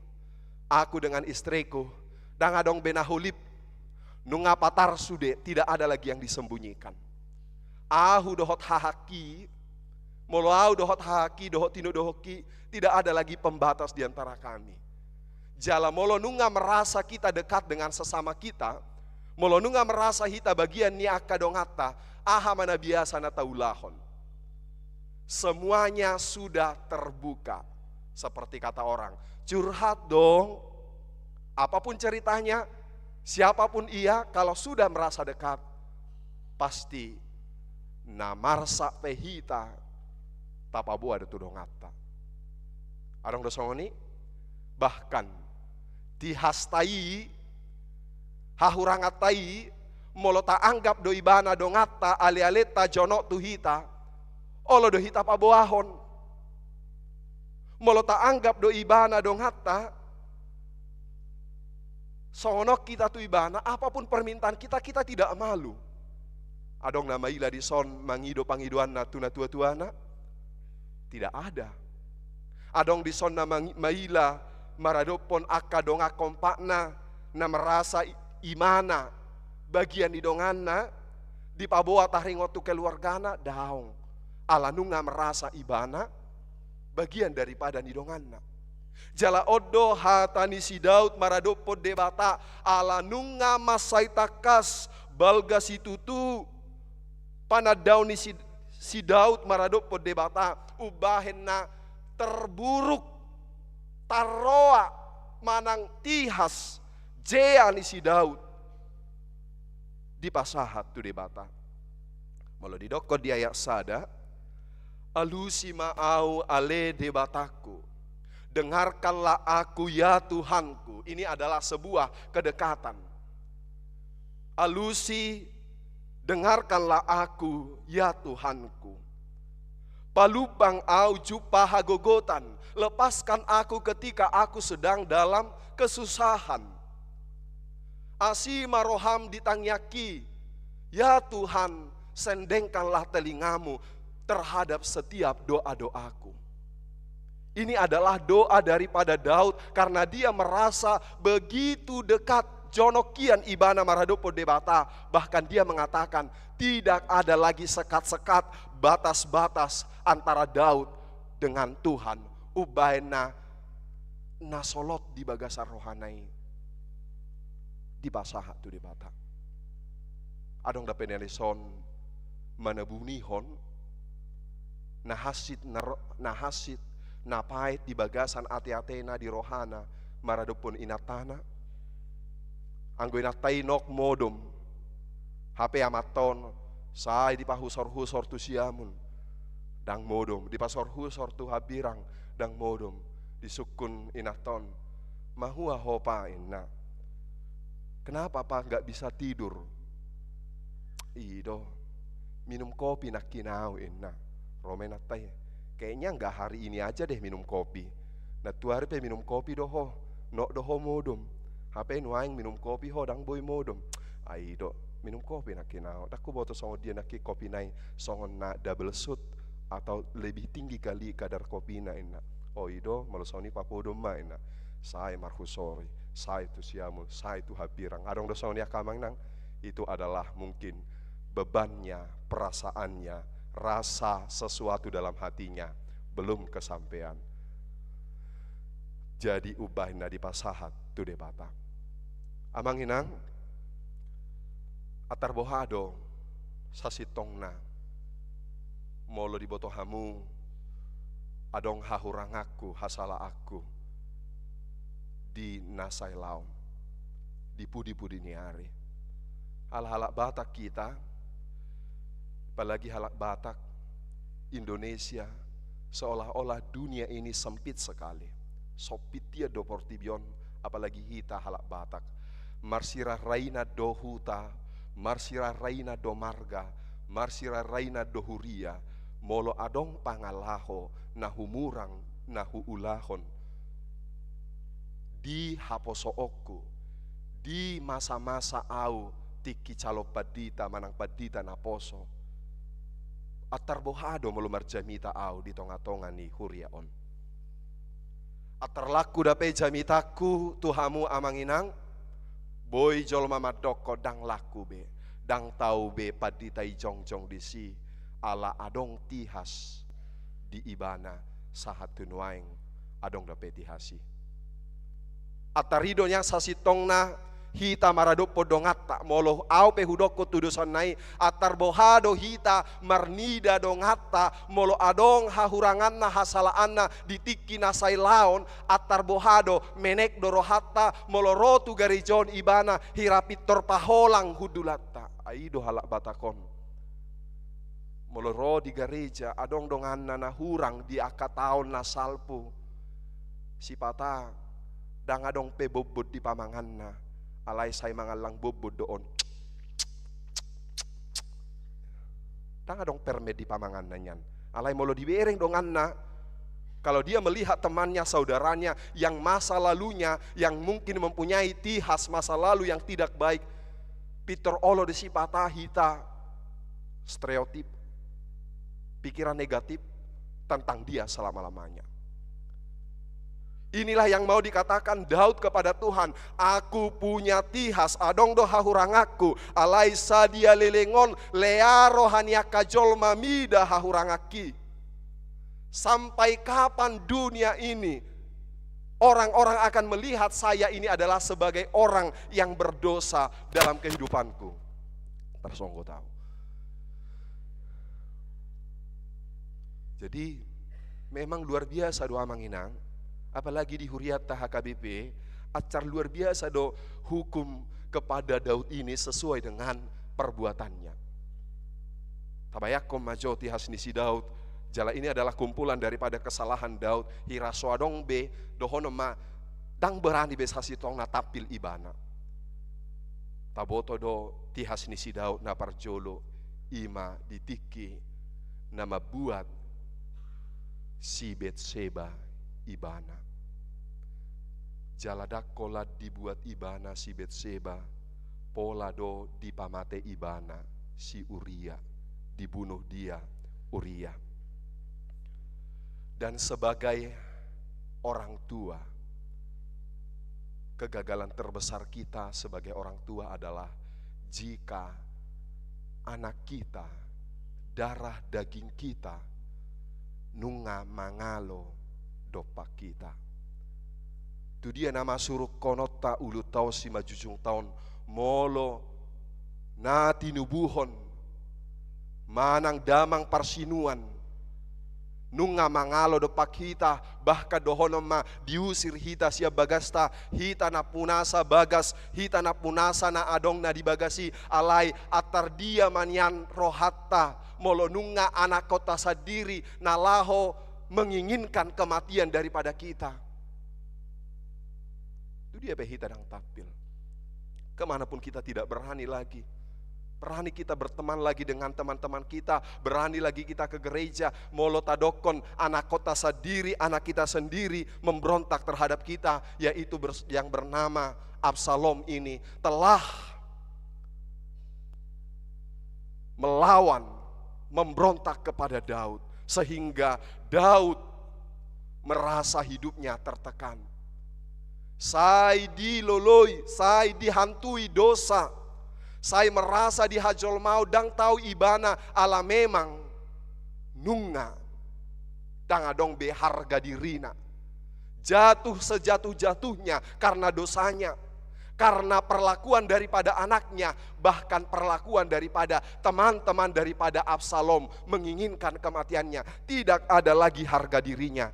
aku dengan istriku, ndang adong be na hulip, nunga patar sude, tidak ada lagi yang disembunyikan. Ahu dohot hahangki, molo ahu dohot hahangki, dohot tinodohonki, tidak ada lagi pembatas di antara kami." Jala molo nunga merasa kita dekat dengan sesama kita, molo nunga merasa hita bagian ni angka donganta, aha ma na biasa na taulahon? Semuanya sudah terbuka. Seperti kata orang, curhat dong. Apapun ceritanya, siapapun ia, kalau sudah merasa dekat, pasti na marsak pe hita tapaboa do tu donganta. Adong do songon i? Bahkan tihasta i, hahuranganta i, molo taanggap do ibana donganta, alealeta jonok tu hita, olo do hita paboahon. Molo taanggap do ibana donganta, songon on hita tu ibana, apapun permintaan kita, kita tidak malu. Adong na maila dison mangido pangidoanna tu natuatuana? Tidak ada. Adong dison na mangi-, maila maradophon angka dongan kompakna na merasa i-, imana bagian ni donganna, dipaboa taringot tu keluargana? Daong. Ala nunga merasa ibana bagian daripada ni donganna. Jala on do hata ni si Daud maradophon Debata, ala nunga mansai tangkas, balga situtu panandaon ni si, si Daud maradophon Debata, umbahen na terburuk, tarroa manang tihas jea ni si Daud dipasahat tu Debata. Molo didokkon di ayat sada, "Alusi ma ahu ale Debatangku, "Dengarkanlah aku, ya Tuhanku." Ini adalah sebuah kedekatan. Alusi, "Dengarkanlah aku, ya Tuhanku. Palumbang au jumpa hagogotan, lepaskan aku ketika aku sedang dalam kesusahan." Asi ma roham di tangiangki, ya Tuhan, sendengkanlah telingamu terhadap setiap doa-doaku. Ini adalah doa daripada Daud karena dia merasa begitu dekat, jonok hian ibana maradophon Debata. Bahkan dia mengatakan, tidak ada lagi sekat-sekat, batas-batas antara Daud dengan Tuhan. Umbahen na, na solot di bagasan rohana i dipasahat tu Debata. Adong dope na dison manabunihon na hansit, na ro-, na hansit, na paet di bagasan ate-atena, di rohana, maradophon inantana? Anggo inanta i nok modom, hape amanta on sai dipahusor-husor tu siamun, ndang modom, dipahusor-husor tu hambirang, ndang modom. Disungkun inanta on, "Mahua ho, Pa?" ninna. "Kenapa, Pa, nggak bisa tidur?" "I do, minum kopi nangkin au," ninna. Ro ma inanta i, "Kayaknya nggak hari ini aja deh minum kopi. Nantuari pe minum kopi do ho, nok do ho modom. Hape nuaeng minum kopi ho, ndang boi modom." "Ai do, minum kopi nangkin au. Ndang huboto songon dia nangkin kopina i, songon na double shot atau lebih tinggi kali kadar kopina," ninna. "O, i do, molo songon i papodom ma," ninna. Sai marhusor i, sai tu siamun, sai tu hambirang. Adong do songon i, angka amang inang? Itu adalah mungkin bebannya, perasaannya, rasa sesuatu dalam hatinya belum kesampaian. Jadi umbahen na dipasahat tu Debata. Amang inang, antar boha do sasintongna, molo diboto hamu adong hahuranganku, hasalaanku di na sai laon, di pudi-pudi ni ari. Halak-halak Batak hita, apalagi halak Batak Indonesia, seolah-olah dunia ini sempit sekali. Sempit ia do portibi on, apalagi hita halak Batak. Marsirarainan do huta, marsirarainan do marga, marsirarainan do huria, molo adong pangalaho na humurang na huulahon di haposoonku, di masa-masa au tingki calon pandita manang pandita naposo. Antar boha do molo marjamita au di tonga-tonga ni huria on? Antar laku dope jamitangku tu hamu amang inang? Boi jolma mandokkon ndang laku be, ndang tau be pandita i jongjong disi, ala adong tihas di ibana sahat tu nuaeng adong dope tihas i. Antar i do nian sasintongna hita maradophon donganta, molo au pe hudokkon tu dosana i, antar boha do hita marnida donganta, molo adong hahuranganna, hasalaanna di tingki na sai laon, antar boha do, menek do rohanta, molo ro tu gareja on ibana hira pintor paholang hundulanta. Ai do halak Batak on. Molo ro di gareja, adong donganna na hurang di angka taon na salpu. Sipata, ndang adong pe bobbon di pamanganna, alai sai mangallang bobbon do on. Ndang adong permen di pamanganna nian. Alai molo dibereng donganna, kalau dia melihat temannya, saudaranya, yang masa lalunya, yang mungkin mempunyai tihas masa lalu yang tidak baik, pintor olo do sipata hita stereotip, pikiran negatif tentang dia selama-lamanya. Inilah yang mau dikatakan Daud kepada Tuhan, "Aku punya tihas, adong do hahuranganku, alai sadia leleng on lea roha ni angka jolma mida hahuranganki. Sampai kapan dunia ini orang-orang akan melihat saya ini adalah sebagai orang yang berdosa dalam kehidupanku?" Tarsonggot au. Jadi, memang luar biasa do amang inang, apalagi di huriata H K B P, acar luar biasa do hukum kepada Daud ini sesuai dengan perbuatannya. Tabayangkon ma jo tihas ni si Daud, Jala ini adalah kumpulan daripada kesalahan Daud. Hira so adong be, dohonon ma, ndang berani be sasintongna tampil ibana. Taboto do tihas ni si Daud na parjolo, i ma di tingki na mambuat si Betseba ibana. Jala ndang holan dibuat ibana si Betseba, pola do dipamate ibana si Uria, dibunuh dia Uria. Dan sebagai orang tua, kegagalan terbesar kita sebagai orang tua adalah jika anak kita, darah daging kita, nunga mangalo dompak hita. Tu dia nama surukkononta ulunta on simanjujungta on, molo na tinubuhon manang damang parsinuan, nunga mangalo dompak hita, bahkan dohonon ma diusir hita sian bagasta, hita nampunasa bagas, hita nampunasa na adong na di bagas i, alai antar dia ma nian rohanta, molo nunga anakkonta sandiri na laho menginginkan kematian daripada kita. Tu dia pe hita ndang tampil. Kemanapun kita tidak berani lagi. Berani kita berteman lagi dengan teman-teman kita, berani lagi kita ke gereja, molo tadokkon anakkonta sandiri, anak kita sendiri memberontak terhadap kita, yaitu bers-, yang bernama Absalom ini telah melawan, memberontak kepada Daud, sehingga Daud merasa hidupnya tertekan. Sai diloloi, sai dihantui dosa, sai merasa dihajolmaon, ndang tau ibana, ala memang nunga ndang adong be harga dirina. Jatuh sejatuh-jatuhnya karena dosanya, karena perlakuan daripada anaknya, bahkan perlakuan daripada teman-teman daripada Absalom menginginkan kematiannya. Tidak ada lagi harga dirinya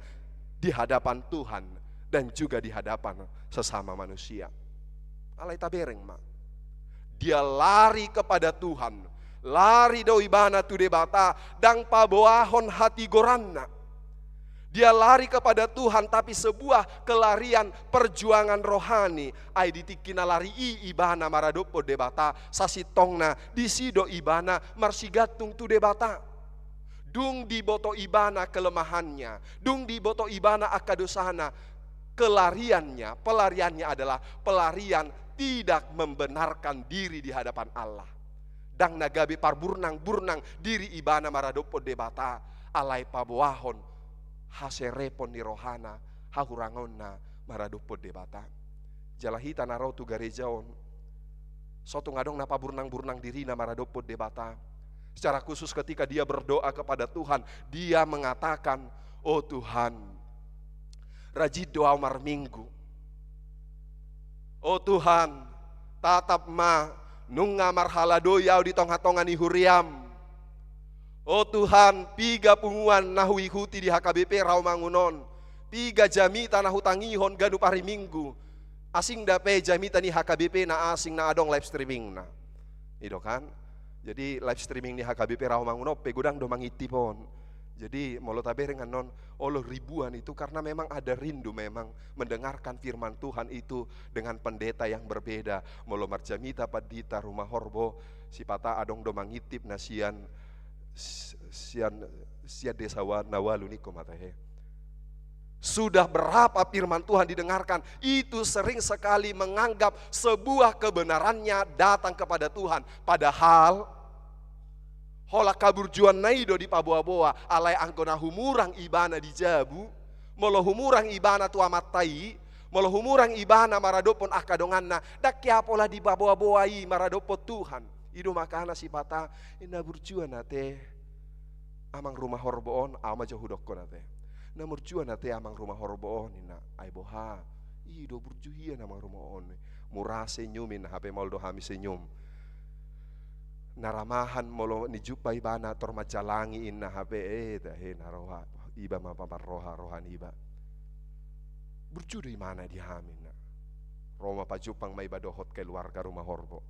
di hadapan Tuhan dan juga di hadapan sesama manusia. Alai tabereng ma. Dia lari kepada Tuhan. Lari do ibana tu Debata, ndang paboahon hatigoranna. Dia lari kepada Tuhan, tapi sebuah kelarian perjuangan rohani. Ai di tingki na lari i ibana maradophon Debata, sasintongna disi do ibana marsigantung tu Debata. Dung diboto ibana kelemahannya, dung diboto ibana angka dosana, kelariannya, pelariannya adalah pelarian tidak membenarkan diri di hadapan Allah. Ndang na gabe parburnang-burnang diri ibana maradophon Debata, alai paboahon haserepon ni rohana, hahurangonna maradophon Debata. Jala hita na ro tu gareja on, so tung adong na paburnang-burnang dirina maradophon Debata. Secara khusus ketika dia berdoa kepada Tuhan, dia mengatakan, "O Tuhan, rajin do ahu marminggu. O Tuhan, tatap ma nunga marhaladoi ahu di tonga-tonga ni huriam. O Tuhan, piga punguan na huihuti di H K B P Rawamangun on, piga jamita na hutangihon ganup ari Minggu." Asing dope jamita ni H K B P na asing na adong live streamingna. I do kan? Jadi live streaming ni H K B P Rawamangun on pe godang do mangintip on. Jadi molo tabereng annon, olo ribuan itu karena memang ada rindu memang mendengarkan firman Tuhan itu dengan pendeta yang berbeda. Molo marjamita pandita Rumah Horbo, sipata adong do mangintip na sian, sian, sian desa wa-, na ualu ningku ma tahe. Sudah berapa firman Tuhan didengarkan, itu sering sekali menganggap sebuah kebenarannya datang kepada Tuhan. Padahal holan haburjuonna i do dipaboa-boa, alai anggo na humurang ibana di jabu, molo humurang ibana tu amanta i, molo humurang ibana maradophon angka donganna, ndang hea pola dipaboa-boa i maradophon Tuhan. I do makana sipata, "Eh, na burju on ate Amang Rumah Horbo on," ahu ma jo hudokkon ate. "Na burju on ate Amang Rumah Horbo on," ninna. "Ai boha? I do burju hian Amang Rumah on. Mura senyum," ninna, hape maol do hami senyum. Na ramahan molo nijumpa ibana tor manjalangi, ninna, hape, eh, tahe na roha. Iba ma pamarroha-roha niba. Burju do imana di hami, ninna. Ro ma pajumpang ma iba dohot keluarga Rumah Horbo.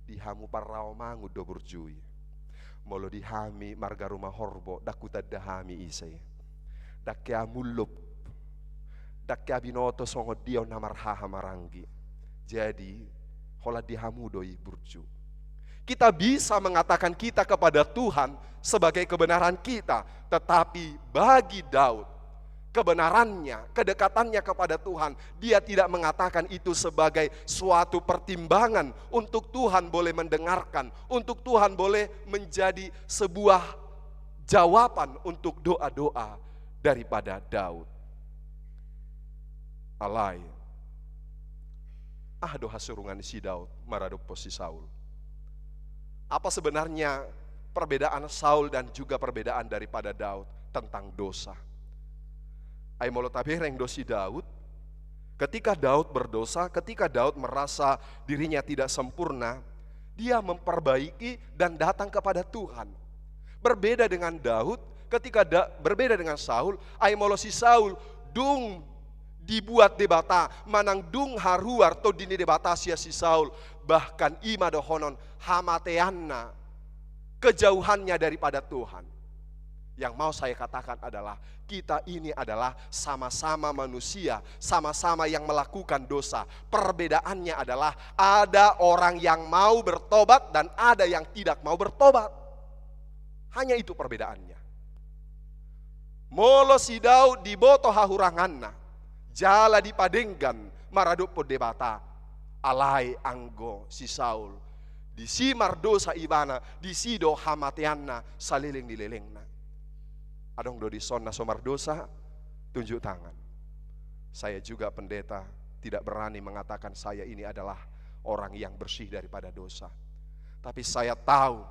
"Di hamu parRawamangun do burju i. Molo di hami marga Rumahorbo, ndang hutanda hami ise. Ndang hea mullup, ndang hea binoto songon dia on na marhaha maranggi. Jadi, holan di hamu do i burju. Kita bisa mengatakan kita kepada Tuhan sebagai kebenaran kita, tetapi bagi Daud, kebenarannya, kedekatannya kepada Tuhan, dia tidak mengatakan itu sebagai suatu pertimbangan untuk Tuhan boleh mendengarkan, untuk Tuhan boleh menjadi sebuah jawaban untuk doa-doa daripada Daud. Alai, aha do hasurungan ni si Daud maradophon si Saul? Apa sebenarnya perbedaan Saul dan juga perbedaan daripada Daud tentang dosa? Ai molo tabereng do si Daud, ketika Daud berdosa, ketika Daud merasa dirinya tidak sempurna, dia memperbaiki dan datang kepada Tuhan. Berbeda dengan Daud, ketika da-, berbeda dengan Saul, ai molo si Saul dung dibuat Debata, manang dung haruar Tondi ni Debata sian si Saul, bahkan i ma dohonon hamateanna, kejauhannya daripada Tuhan. Yang mau saya katakan adalah, kita ini adalah sama-sama manusia, sama-sama yang melakukan dosa. Perbedaannya adalah ada orang yang mau bertobat dan ada yang tidak mau bertobat. Hanya itu perbedaannya. Molo si Daud diboto hahuranganna, jala dipadenggan maradophon Debata, alai anggo si Saul, disi mardosa ibana, disi do hamateanna saleleng ni lelengna. Adong do dison na so mardosa? Tunjuk tangan. Saya juga, pendeta, tidak berani mengatakan saya ini adalah orang yang bersih daripada dosa. Tapi saya tahu,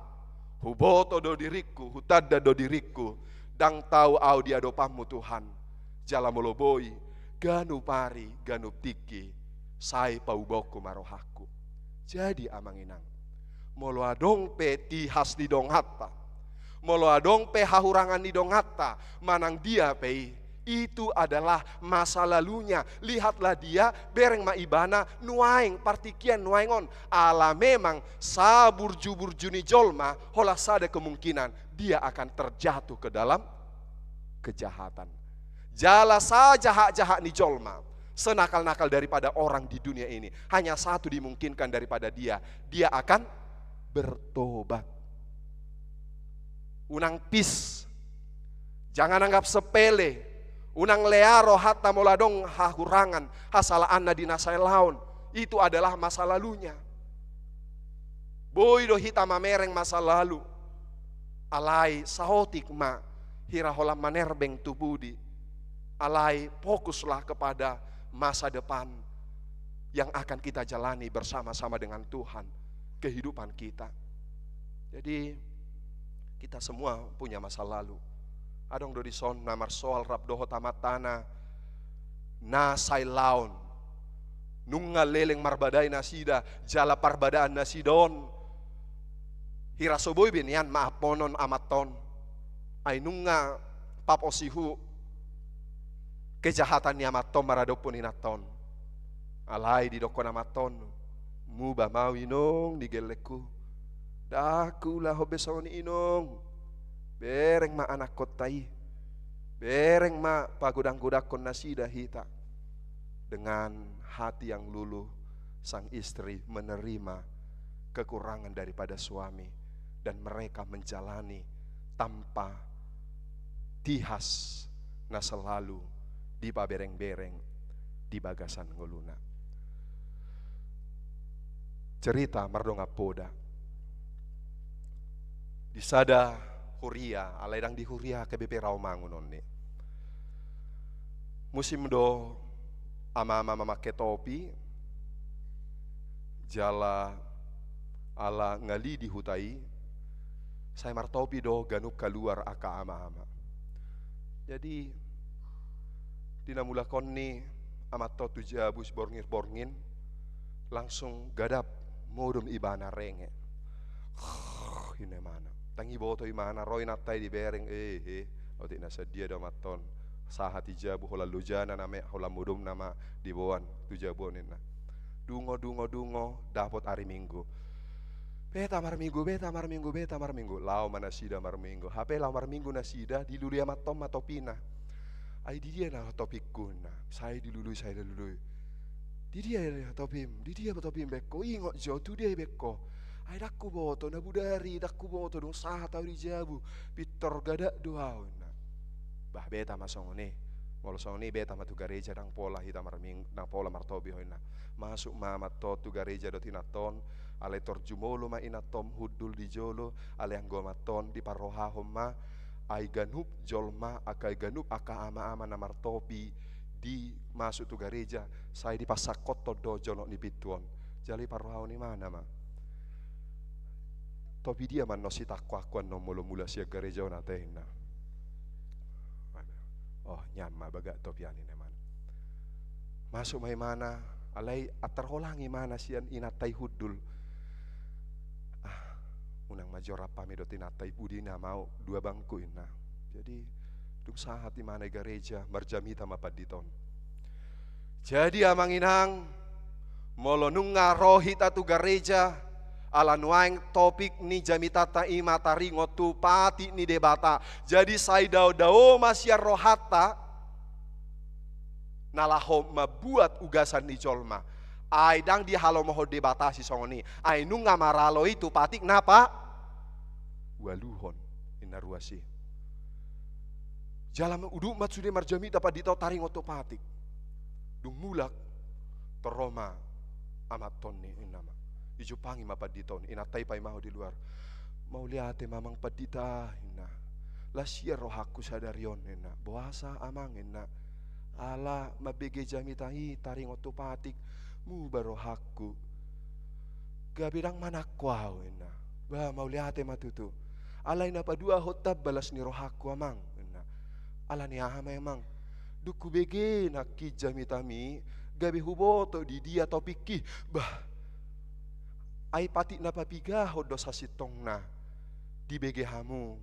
huboto do diringku, hutanda do diringku, ndang tau au di adopanmu, Tuhan. Jala molo boi, ganup ari, ganup tingki, sai paubaonku ma rohangku. Jadi, amang inang, molo adong pe tihas ni donganta, molo adong pe hahurangan ni donganta, manang dia pe i, itu adalah masa lalunya. Lihatlah dia, bereng ma ibana nuaeng, partingkian nuaeng on. Ala memang saburju-burju ni jolma, holan sada kemungkinan, dia akan terjatuh ke dalam kejahatan. Jala sajahat-jahat ni jolma, senakal-nakal daripada orang di dunia ini, hanya satu dimungkinkan daripada dia, dia akan bertobat. Unang pis, jangan anggap sepele, unang lea rohanta molo adong hahurangan, hasalaanna di na sai laon. Itu adalah masa lalunya. Boi do hita mamereng masa lalu. Alai saotik ma hira holan manerbeng tu pudi. Alai fokuslah kepada masa depan yang akan kita jalani bersama-sama dengan Tuhan, kehidupan kita. Jadi, kita semua punya masa lalu. Adong do dison na marsoal rap dohot amantana na sai laon. Nunga leleng marbadai nasida, jala parbadaan nasida on, hira so boi be nian maamponon amanta on. Ai nunga paposihu kejahatan ni amanta on maradophon inanta on. Alai didokkon amanta on, muba ma au, inong, di gellengku. Ndang huulahon be songon i, inong. Bereng ma anakkonta i. Bereng ma pagodang-godangkon nasida hita. Dengan hati yang luluh, sang istri menerima kekurangan daripada suami dan mereka menjalani tanpa tihas na selalu dipabereng-bereng di bagasan ngoluna. Cerita mardongan poda. Di sada huria, alai ndang di huria K B P Rawamangun on i. Musim do ama-ama mamangke topi, jala ala ngali di huta i, sai martopi do ganup kaluar angka ama-ama. Jadi, di na mulak on i amanta on tu jabu siborngin-borngin, langsung gadap modom ibana renge. Ninna imana. Ndang diboto imana, ro inanta i dibereng, eh, eh. Otik na sadia do amanta on. Sahat di jabu, holan lojana nama, holan modomna ma diboan tu jabu on, ninna. Dungo, dungo, dungo, dapot ari Minggu. Beta marminggu, beta marminggu, beta marminggu. Laho ma nasida marminggu. Hape laho marminggu nasida, dilului amanta on ma topina. Ai di dia na topingku, ninna. Sai dilului, sai dilului. Di dia topim, di dia topim, baen ho. Ingot jo, tu dia baen ho. Ai ndang huboto, na bodari ndang huboto, dung sahat ahu di jabu. Pintor gadak do ahu, ninna. Bah, beta ma songon i. Molo songon i, beta ma tu gareja, ndang pola hita marming-, ndang pola martopi ho, ninna. Masuk ma amanta on tu gareja dohot inanta on, alai tor jumolo ma inanta on hundul di jolo, alai anggo amanta on diparrohahon ma, ai ganup jolma, angka ganup angka ama-ama na martopi di masuk tu gareja, sai dipasahat ho do jonok ni pintu on. Jala diparrohahon ibana ma. Topi dia ma annon sitangko-tangko annon molo mulak sian gareja on ate, ninna. Oh, nian ma bagak topi an, ninna ibana. Masuk ma ibana, alai antar holang ibana sian inanta i hundul. Ah, unang ma jor ahu pamidot inanta i, pudi nama ahu dua bangku, ninna. Jadi, dung sahat ibana i gareja, marjamita ma pandita on. Jadi, amang inang, molo nunga ro hita tu gareja, ala nuaeng topik ni jamitanta i ma taringot tu patik ni Debata. Jadi, sai dao-dao ma sian rohanta, na laho mambuat ugasan ni jolma. Ai ndang dihalomohon Debata sisongon i. Ai nunga maralo i tu patik na paualuhon, ninna ruas i. Jala ma-, udut ma sude marjamita pandita on taringot tu patik. Dung mulak, tor ro ma amanta on, ninna ma. Dijumpangi ma pandita on, inanta i paimahon di luar. Mauliate ma, amang pandita, ninna. Las ia rohangku sadari on, ninna. Boasa, amang, ninna. Ala mambege jamita i taringot tu patik, muba rohangku. Gabe ndang manangko ahu, ninna. Bah, mauliate ma tutu. Alai na paduahon tamba las ni rohangku, amang, ninna. Ala ni aha ma, amang? Dung hubege nangkin jamitami, gabe huboto di dia topingki. Bah. Ai patik na papigahon do sasintongna dibege hamu,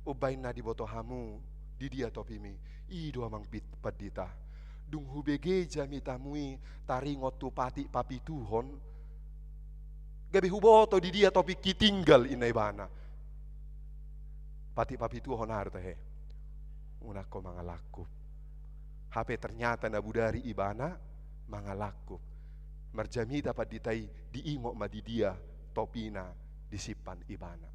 umbahen na diboto hamu di dia topimi. I do, amang pit-, pandita. Dung hubege jamitamu i taringot tu patik papituhon, gabe huboto di dia topingki tinggal, ninna ibana. Patik papituhon aha do tahe? Unang ho mangalangkup. Hape ternyata na bodari ibana mangalangkup. Marjamita pandita i, diingot ma di dia topina disimpan ibana.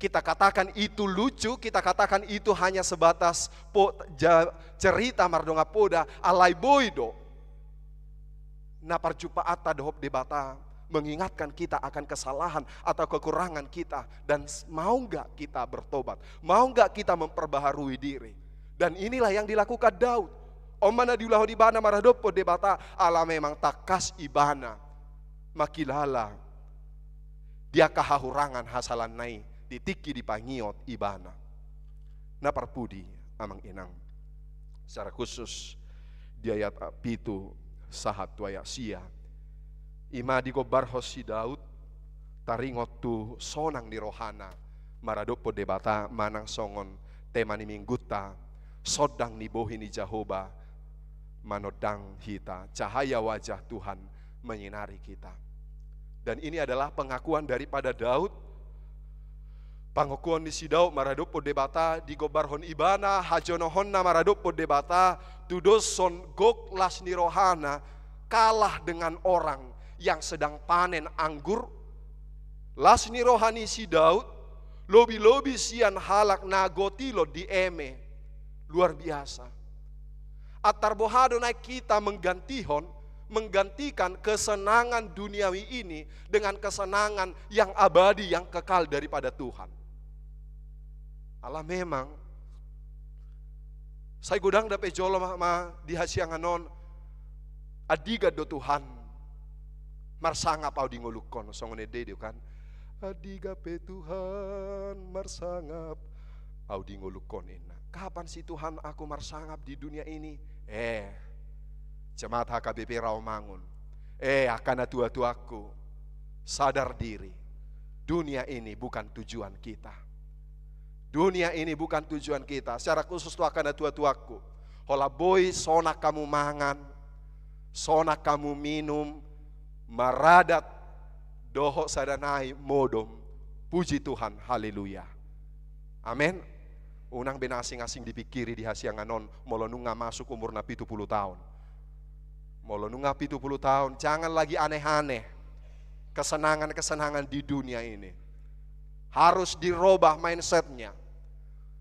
Kita katakan itu lucu, kita katakan itu hanya sebatas po-, ja-, cerita mardongan poda, alai boi do na parjumpaanta dohot Debata mengingatkan kita akan kesalahan atau kekurangan kita, dan s-, mau nggak kita bertobat, mau nggak kita memperbaharui diri. Dan inilah yang dilakukan Daud. On ma na diulahon ibana maradophon Debata, ala memang tangkas ibana mangkilala di angka hahurangan hasalanna i di tingki dipangiot ibana. Na parpudi, amang inang, secara khusus di ayat pitu sahat tu ayat sia, i ma digombarhon si Daud taringot tu sonang ni rohana maradophon Debata manang songon tema ni minggunta, sondang ni bohi ni Jahowa manondang hita, cahaya wajah Tuhan menyinari kita. Dan ini adalah pengakuan daripada Daud. Pangakuon ni si Daud maradophon Debata, digombarhon ibana hajonohonna maradophon Debata, tudoshon gok las ni rohana, kalah dengan orang yang sedang panen anggur. Las ni roha ni si Daud, lobi-lobi sian halak na gotilon di eme. Luar biasa. Antar boha do naeng kita menggantihon, menggantikan kesenangan duniawi ini dengan kesenangan yang abadi, yang kekal daripada Tuhan. Ala memang, sai godang dope jolma ma di hasiangan on, andigan do Tuhan marsangap ahu di ngolungkon, songon ende do kan. Andigan pe Tuhan marsangap ahu di ngolungkon, ninna. Kapan sih Tuhan aku marsangap di dunia ini? Eh, jemaat H K B P Rawamangun. Eh, angka natuatuangku, sadar diri. Dunia ini bukan tujuan kita. Dunia ini bukan tujuan kita. Secara khusus tu angka natuatuangku. Holan boi sonang hamu mangan, sonang hamu minum, maradat dohot sada nai modom. Puji Tuhan, haleluya. Amen. Unang be na asing-asing dipikiri di hasiangan on, molo nunga masuk umur na pitu puluh tahun. Molo nunga pitu puluh tahun, jangan lagi aneh-aneh. Kesenangan-kesenangan di dunia ini harus dirobah mindsetnya.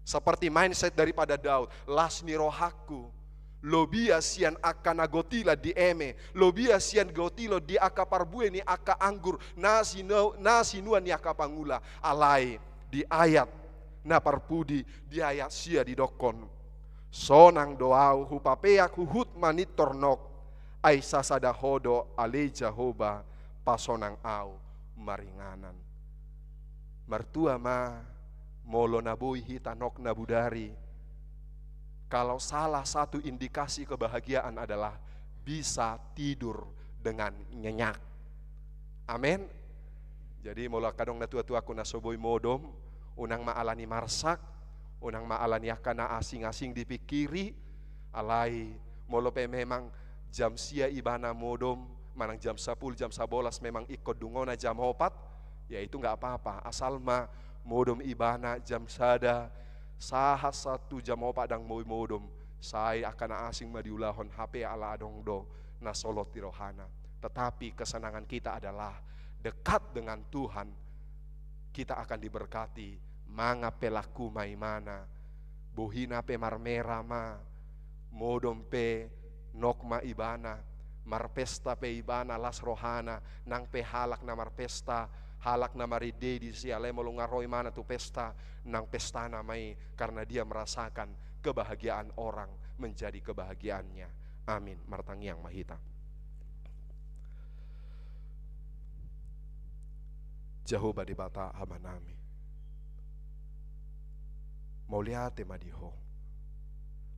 Seperti mindset daripada Daud. Las ni rohangku lobia sian angka na gotila di eme, lobia sian gotilo di angka parbue ni angka anggur, na sinu-, na sinuan ni angka pangula. Alai di ayat na parpudi, di ayat sia didokkon: Sonang do ahu hupapeak huhut manintor nok, ai sasada Ho do ale Jahowa, pasonang ahu maringanan. Martua ma, molo na boi hita nok na bodari, kalau salah satu indikasi kebahagiaan adalah bisa tidur dengan nyenyak. Amen. Jadi molo angka adong na tua-tuangku na so boi modom, unang ma alani marsak, unang ma alani angka na asing-asing dipikiri, alai molo pe memang jam sia ibana modom, manang jam sapuluh, jam sabolas, memang ingkon dungona jam opat, ya itu nggak apa-apa. Asal ma modom ibana jam sada, sahat sahat tu jam opat ndang boi modom, sai angka na asing ma diulahon hape ala adong do na solot di rohana. Tetapi kesenangan kita adalah dekat dengan Tuhan, kita akan diberkati. Mangan pe langku ma ibana, bohina pe marmera ma, modom pe nok ma ibana, marpesta pe ibana las rohana. Nang pe halak na marpesta, halak na marende disi, alai molo nunga ro ibana tu pesta, nang pestana ma i, karena dia merasakan kebahagiaan orang menjadi kebahagiaannya. Amin. Martangiang ma hita. Jahowa Debata Amanami, mauliate ma di Ho.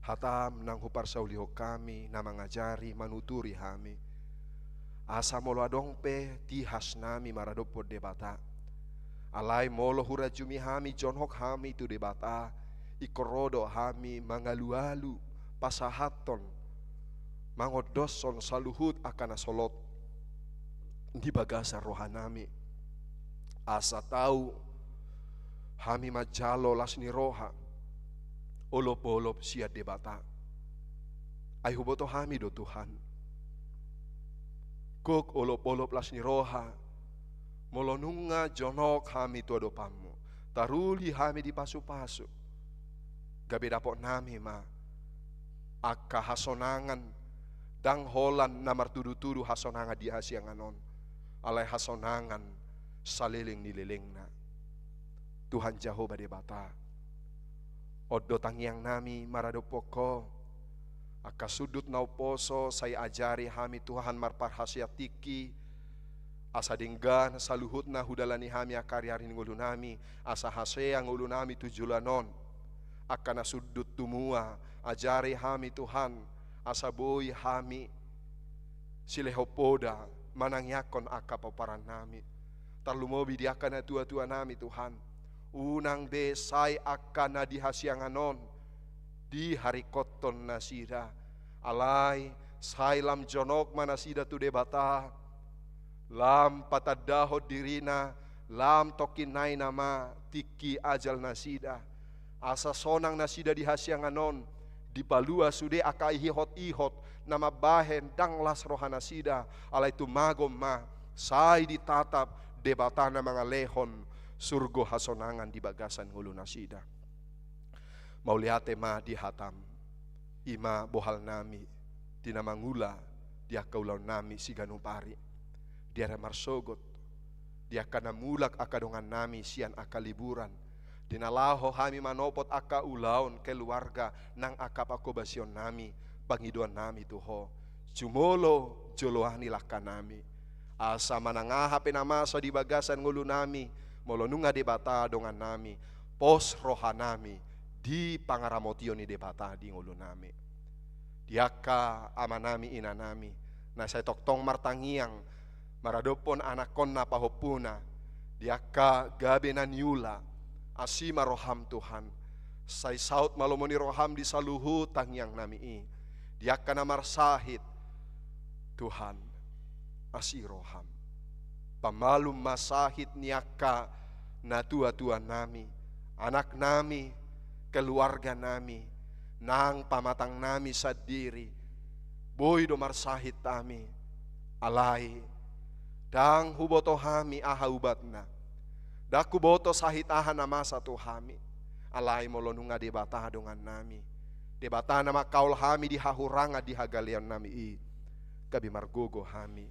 Hatam nang huparsaulihon hami, na mangajari, manuturi hami, asa molo adong pe tihasnami maradophon Debata, alai molo hurajumi hami, jonok hami tu Debata, ingkon ro do hami mangalualu, pasahathon, mangondoshon saluhut angka na solot di bagasan rohanami, asa tau hami manjalo las ni roha, olopolop sian Debata. Ai huboto hami do, Tuhan, gok olopolop las ni roha, molo nunga jonok hami tu adopanmu, taruli hami dipasupasu, gabe dapotnami ma angka hasonangan, ndang holan na martudutudu hasonangan di hasiangan on, alai hasonangan saleleng ni lelengna. Tuhan Jahowa Debata, on do tangiangnami maradophon Ho, angka sundut na umposo sai ajari hami, Tuhan, marparhasiat tingki, asa denggan saluhutna hudalani hami angka ariari ni ngolunami, asa hasea ngolunami tu joloan on. Angka na sundut tu mua, ajari hami, Tuhan, asa boi hami silehon poda manangiangkon angka pomparanNami. Tarlumobi di angka natuatuaNami, Tuhan. Unang be sai angka na di hasiangan on diharingkothon nasida, alai sai lam jonok ma nasida tu Debata, lam patandahon dirina, lam tongkin nai nama tingki ajalnasida, asa sonang nasida di hasiangan on, dipalua sude angka ihot-ihot na mambahen ndang las rohanasida, alai tumagon ma, sai ditatap Debata na mangalehon surgo hasonangan di bagasan ngolunasida. Mauliate ma di hataM, i ma bohalnami, di na mangula di angka ulaonnami siganup ari, di ari marsogot, di angka na mulak angka dongannami sian angka liburan, di na laho hami manopot angka ulaon keluarga nang angka pangkobasionnami, pangidoannami tu Ho. Jumolo joloani langkanami, asa manang aha pe na masa di bagasan ngolunami, molo nunga Debata dongannami, pos rohanami di pangaramotion ni Debata di ngolunami. Di angka amanami inanami, na sai tongtong martangiang maradophon anakkonna pahompuna, di angka gabe na niula, asi ma rohaM Tuhan, sai saut ma lomo ni rohaM di saluhut tangiangnami i, di angka na marsahit, Tuhan, asi rohaM. Pamalum ma sahit ni angka natuatuanami, anaknami, keluarganami, nang pamatangnami sandiri. Boi do marsahit hami, alai ndang huboto hami aha ubatna. Ndang huboto sahit aha na masa tu hami. Alai molo nunga Debata dongannami, Debata na mangkaol hami di hahurangan di hagaleonnami i, gabe margogo hami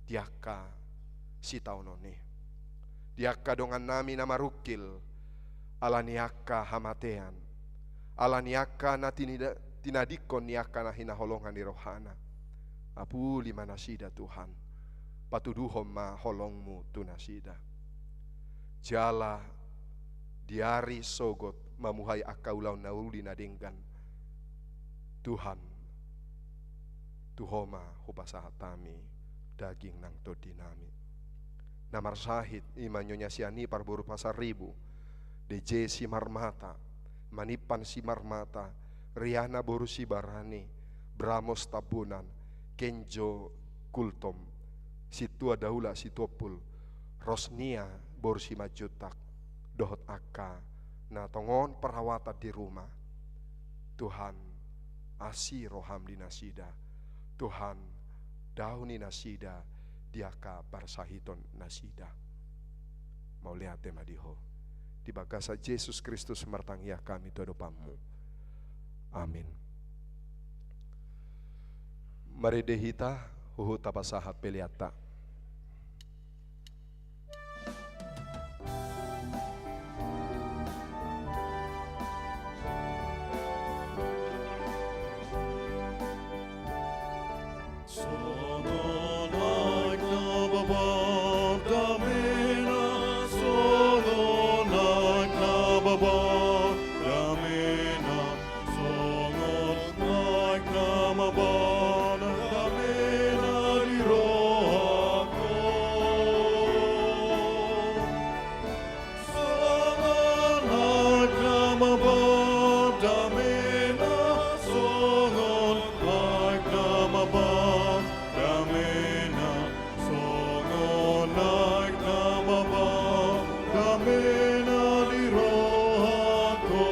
di angka sitaonon i, di angka dongannami na marungkil ala ni angka hamatean, ala ni angka na tinida-, tinadingkon ni angka na hinaholongan ni rohana. Apuli ma nasida, Tuhan, patuduhon ma holongmu tu nasida. Jala di ari sogot mamuhai angka ulaon na uli na denggan, Tuhan, tu Ho ma hupasahat hami daging nang tondinami. Na marsahit i ma Nyonya Sianipar boru Pasaribu, D J Simarmata, Manimpan Simarmata, Riana boru Sibarani, Bramos Tambunan, Kenjo Gultom, Sintua Daula Sitompul, Rosnia boru Simanjuntak, dohot angka na tongon perawatan di rumah. Tuhan, asi roham di nasida. Tuhan, daoni nasida di angka parsahiton nasida. Mauliate ma di Ho. Di bagasan Jesus Kristus martangiang hami tu adopanmu. Amin. Marende hita, huhut tapasahat peleanta. Songon aek na mabar damena, songon aek na mabar damena, songon aek na mabar damena di rohangku. Songon aek na mabar damena, songon aek na mabar damena, songon aek na mabar damena di rohangku.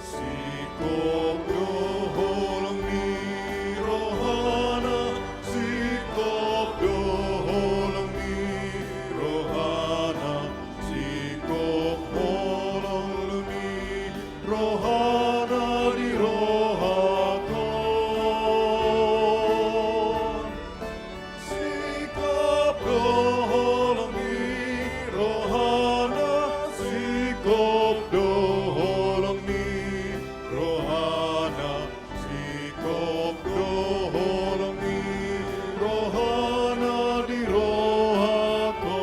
Singkop do holong ni rohana, singkop do holong ni rohana, singkop holong ni rohana di rohangku. Singkop do holong ni rohana, singkop do holong ni rohana, singkop do holong ni rohana di rohangku.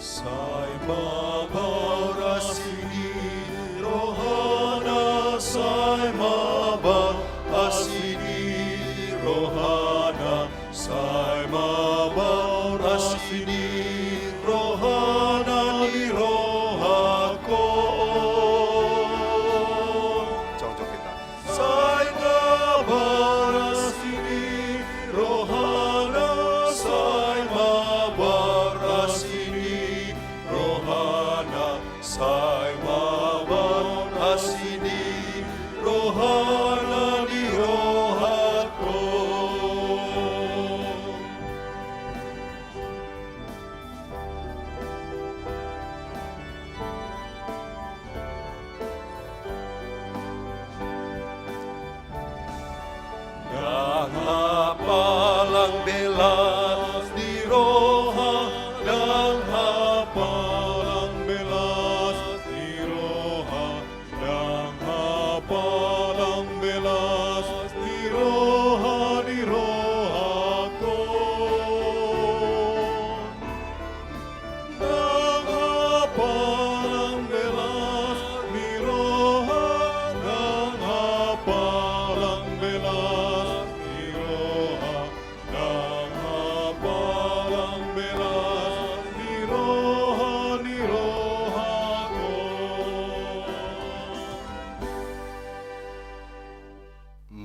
Sai mabar asi ni rohana, sai mabar asi ni rohana, sai mabar asi ni rohana di rohangku. Jongjong hita. Sai mabar asi ni rohana, sai mabar asi ni rohana, sai mabar asi ni rohana di rohangku.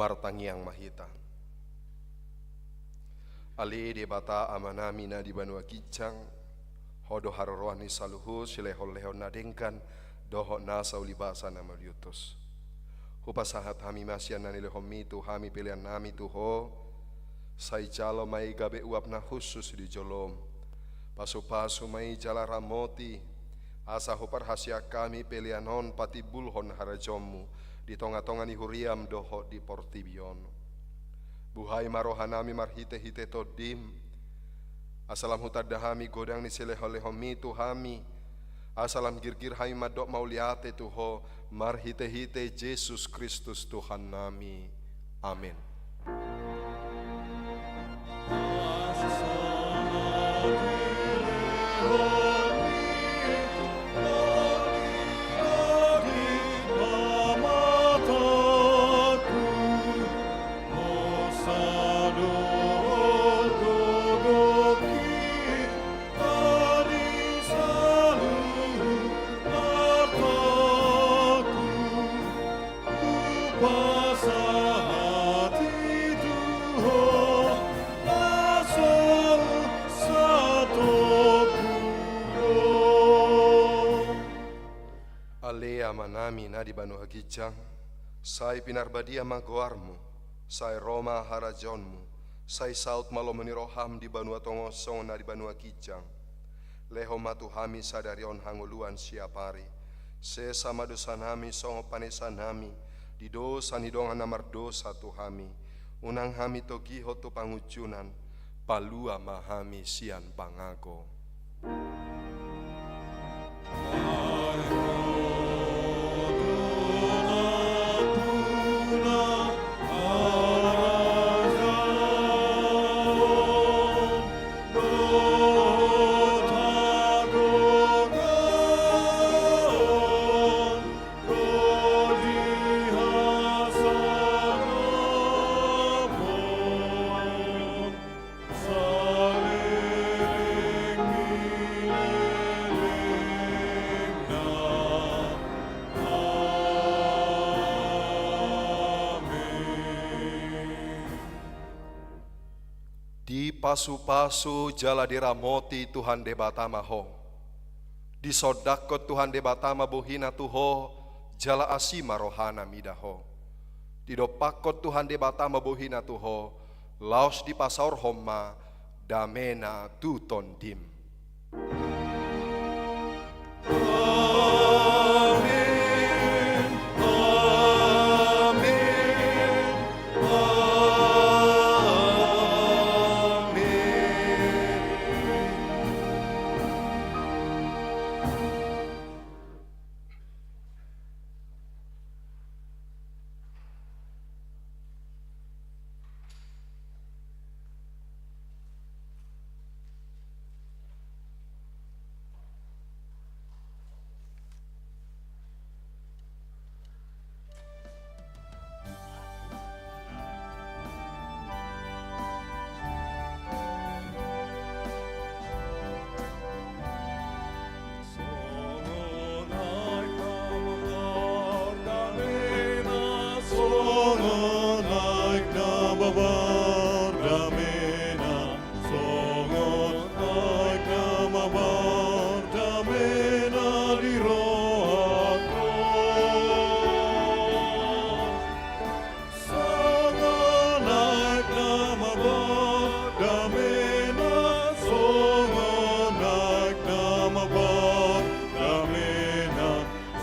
Martangiang ma hita. Ale Debata Amanami na di banua ginjang, Ho do haroroan ni saluhut silehonlehon na denggan dohot nasa ulibasa na mauliutus. Hupasahat hami ma sian na nilehonMi tu hami peleannami tu Ho, sai jalo ma i gabe uap na hushus di joloM. Pasupasu ma i jala ramoti, asa huparhaseang hami pelean on patimbulhon harajaonMu di tongatonga ni huriaM dohot di portibi on. Buhai ma rohanami marhitehite TondiM, asa lam hutanda hami godang ni silehonlehonMi tu hami, asa lam girgir hami mandok mauliate tu Ho, marhitehite Jesus Kristus Tuhannami. Amen. Ale Amanami na di banua ginjang, sai pinarbadia ma goarMu, sai ro ma harajaonMu, sai saut ma lomo ni rohaM di banua tonga on songon na di banua ginjang. Lehon ma tu hami sadari on hangoluan siapari. Sesa ma dosanami songon panesanami di dosa ni dongan na mardosa tu hami. Unang hami togihon tu pangunjunan, palua ma hami sian pangago. Dipasupasu jala diramoti Tuhan Debata ma ho. Disondangkon Tuhan Debata ma bohiNa tu ho, jala asi ma rohaNa mida ho. Didompakkon Tuhan Debata ma bohiNa tu ho, laos dipasaorhon ma dameNa tu tondim. Amen, amen, amen.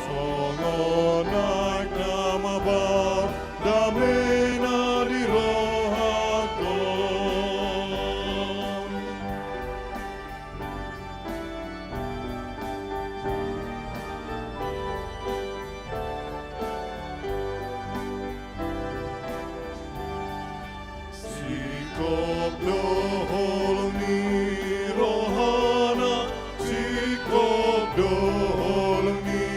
Songon aek na mabar, damena di rohangkon. Singkop do holong ni rohana, singkop do holong ni